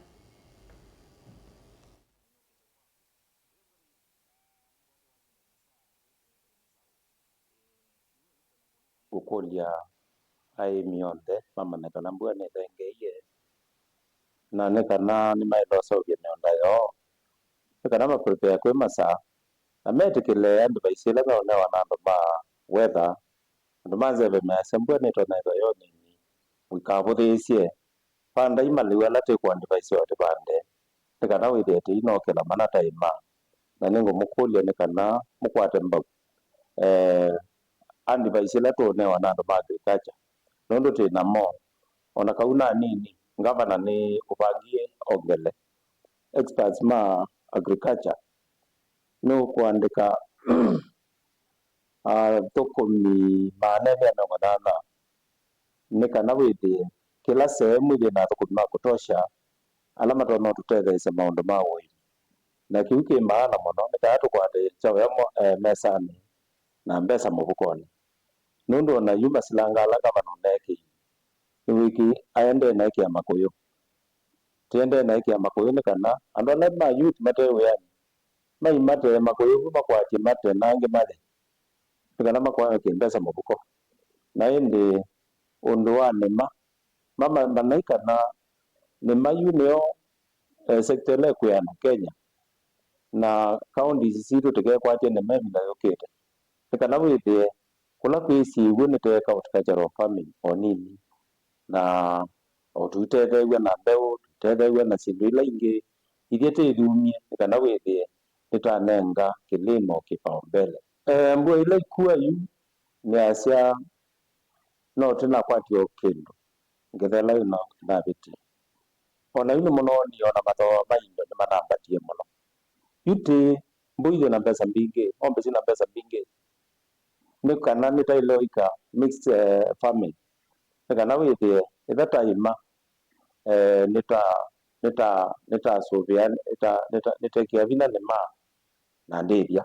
Kũkũlya aĩmi onthe mamanye kana mbua nĩthengeeie, na nĩ kana nĩmaĩle ũseũvya mĩũnda yoo, nĩ kana ma prepare kwĩ masaa, na metĩkĩle advice ĩla meũnewa na andũ ma weather. Andũ ma nzeve measya mbua nĩtonya ĩthwa yo nini, mũikavũthĩĩsye. Vandai malĩu ala twĩkũadvaisiwa tũvande, nĩ kana wĩthĩe tũinokĩla mana taĩma. Na nĩngũmũkũlya nĩ kana mũkwate mbau, eh, advice ila tũũnewa na andũ ma agriculture, nũndũ twĩ namo. O na kau na anini, ngavana nĩ ũvangie ongele experts ma agriculture. Nĩũkũandĩka athũkũmi maana elĩ na mĩongo nyanya, nĩ kana wĩthĩe kĩla sehemu yĩ na athũkũmi ma kũtosha ala matonya ũtũtetheesya maũndũ ma ũĩmi. Na kĩu kĩ maana mũno, nĩ kana tũkwate kyaũya mo-, eh, mesanĩ na mbesa mũvukonĩ. Nũndũ o na yu masilanga ala ngavana ũneekĩie, nĩwĩkĩ aendee na ĩkĩa makũyũ. Tĩendee na ĩkĩa makũyũ nĩ kana andũ ala ma youth mate wĩanĩ, maimate makũyũ vu makwatye mate na angĩ malye. nĩ kana makoya kĩmbesa mũvuko. Na ĩndĩ ũndũ wa nĩma, mama manai kana nĩma yu nĩyo, eh, sector ĩla ĩkwĩana Kenya, na counties sitũ tũkekwatye nĩma ĩvinda yũkĩte, nĩ kana wĩthĩe kũla kwĩsĩ iw'ũ nĩ take out cultural farming o nini, na o tũitetheew'a na mbeũ, tũitetheew'a na syĩndũ ila ingĩ, ithyĩ twĩthumye nĩ kana wĩthĩe nĩtwanenga kĩlĩmo kĩpaombele. Eh, mbua ila ikua yu nĩasya no tĩnakwatya o kĩndũ, ngetha ĩla ĩno navĩtie. O na yu nĩmũnoonie o na mathooa ma indo nĩmanambatie mũno. Yu tĩĩ, mbũi yĩ na mbesa mbingĩ, ng'ombe syĩ na mbesa mbingĩ, nĩ kana nĩtaĩle ũika mixed, eh, farming, nĩ kana wĩthĩe ĩtha taĩma, eh, nĩta, nĩta, nĩtasũvĩa, nĩta, nĩta, nĩtekĩa vinya nĩma na ndĩthya.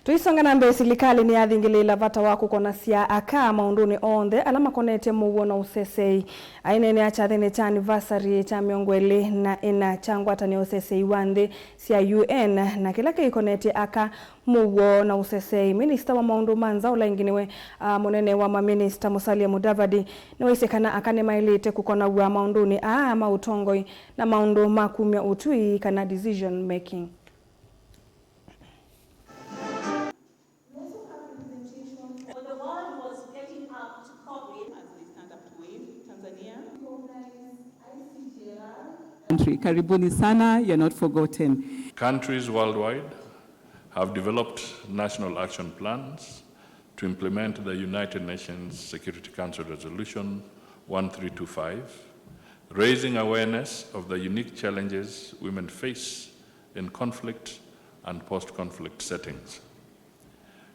Tũisonga na mbee, silikalĩ nĩyathingĩlĩĩla vata wa kũkonasya aka maũndũnĩ onthe ala makonetye mũuo na ũseseĩ. Aineenea kyathĩnĩ kya anniversary kya mĩongo ĩlĩ na ĩna kya ngwatanĩo ya ũseseĩ wa nthĩ sya U N, na kĩla kĩikonetye aka, mũuo na ũseseĩ, minista wa maũndũ ma nza, ũla ĩngĩ nĩwe, ah, mũnene wa maminista, Musalia Mudavadi, nĩwaisye kana aka nĩmaĩlĩte kũkonaw'a maũndũnĩ aa ma ũtongoi na maũndũ ma kumya ũtwi, kana decision making. We also have representation. When the world was getting up to COVID, as we stand up to wave, Tanzania. Recognize I C J R. Country. Karibuni sana, you're not forgotten. Countries worldwide have developed national action plans to implement the United Nations Security Council Resolution one three two five, raising awareness of the unique challenges women face in conflict and post-conflict settings.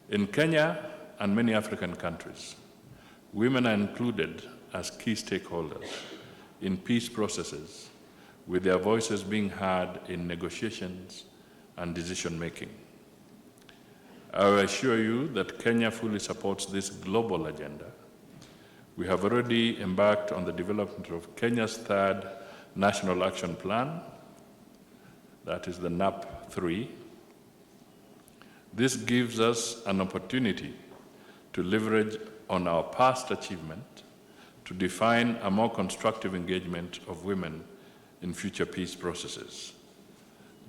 In Kenya and many African countries, women are included as key stakeholders in peace processes, with their voices being heard in negotiations and decision-making. I assure you that Kenya fully supports this global agenda. We have already embarked on the development of Kenya's third National Action Plan, that is the nap three. This gives us an opportunity to leverage on our past achievement to define a more constructive engagement of women in future peace processes.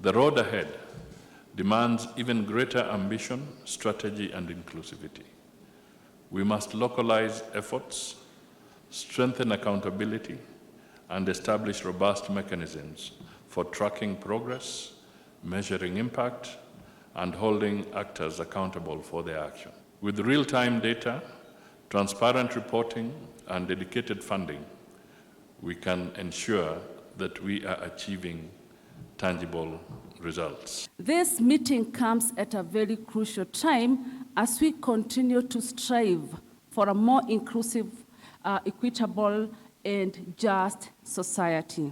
The road ahead demands even greater ambition, strategy, and inclusivity. We must localize efforts, strengthen accountability, and establish robust mechanisms for tracking progress, measuring impact, and holding actors accountable for their action. With real-time data, transparent reporting, and dedicated funding, we can ensure that we are achieving tangible results. This meeting comes at a very crucial time as we continue to strive for a more inclusive, uh, equitable, and just society.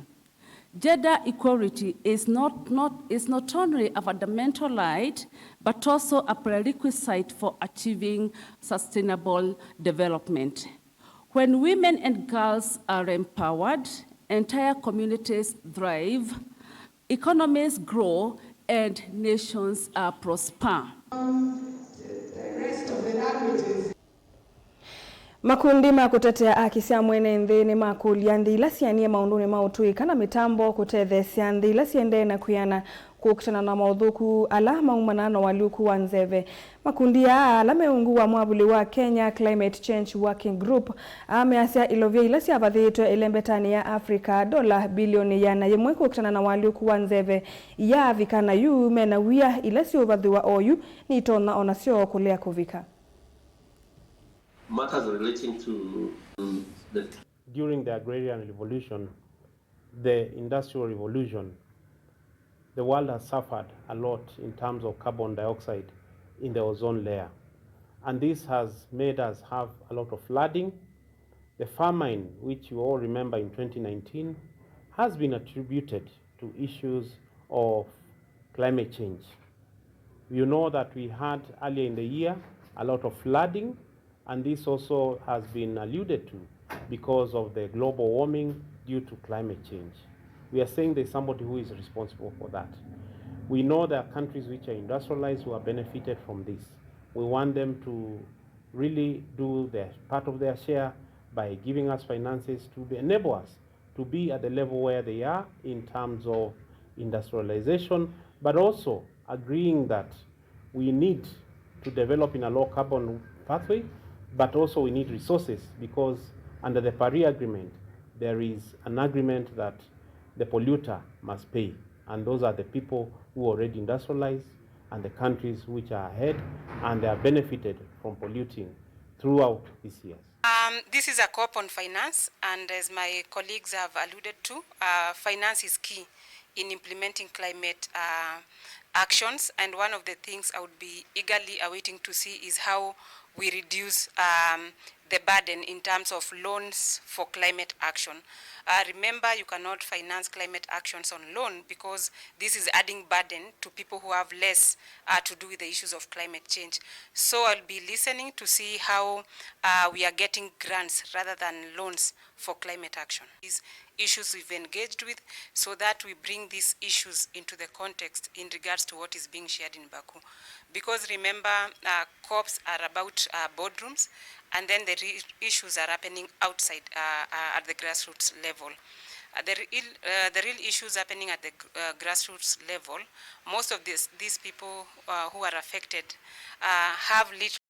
Gender equality is not, not, is not only a fundamental right, but also a prerequisite for achieving sustainable development. When women and girls are empowered, entire communities thrive, economies grow, and nations, uh, prosper. Makundi ma kũtetea haki sya mwene nthĩ nĩmakũlya nthĩ ila sianie maũndũnĩ ma ũtũi kana mĩtambo kũtetheesya nthĩ ila siendee na kwĩana kũkitana na maũthũku ala maumanaa na ũalyũku wa nzeve. Makundi aa, ala me ungu wa mwavuli wa Kenya Climate Change Working Group, aa measya ilovya ila syavathĩtwe ĩlembetanĩ ya Africa ndola bilioni ĩana yĩmwe kũkitana na ũalyũku wa nzeve iyaavika, na yu mena wia ila syũvathĩwa oyu nitonya o nasyo kũlea kũvika. Matters relating to, um, the During the agrarian revolution, the industrial revolution, the world has suffered a lot in terms of carbon dioxide in the ozone layer. And this has made us have a lot of flooding. The famine, which you all remember in twenty nineteen, has been attributed to issues of climate change. You know that we had earlier in the year a lot of flooding, and this also has been alluded to because of the global warming due to climate change. We are saying there's somebody who is responsible for that. We know there are countries which are industrialized who have benefited from this. We want them to really do their part of their share by giving us finances to be, enable us to be at the level where they are in terms of industrialization, but also agreeing that we need to develop in a low carbon pathway, but also we need resources, because under the Paris Agreement, there is an agreement that the polluter must pay, and those are the people who already industrialize and the countries which are ahead and they have benefited from polluting throughout these years. Um, this is a COP on finance, and as my colleagues have alluded to, uh, finance is key in implementing climate, uh, actions, and one of the things I would be eagerly awaiting to see is how we reduce, um, the burden in terms of loans for climate action. Uh, remember, you cannot finance climate actions on loan, because this is adding burden to people who have less, uh, to do with the issues of climate change. So I'll be listening to see how, uh, we are getting grants rather than loans for climate action. These issues we've engaged with, so that we bring these issues into the context in regards to what is being shared in Baku. Because remember, uh, COPs are about, uh, boardrooms, and then the re- issues are happening outside, uh, uh, at the grassroots level. Uh, the, real, uh, the real issues happening at the, uh, grassroots level, most of this, these people, uh, who are affected, uh, have little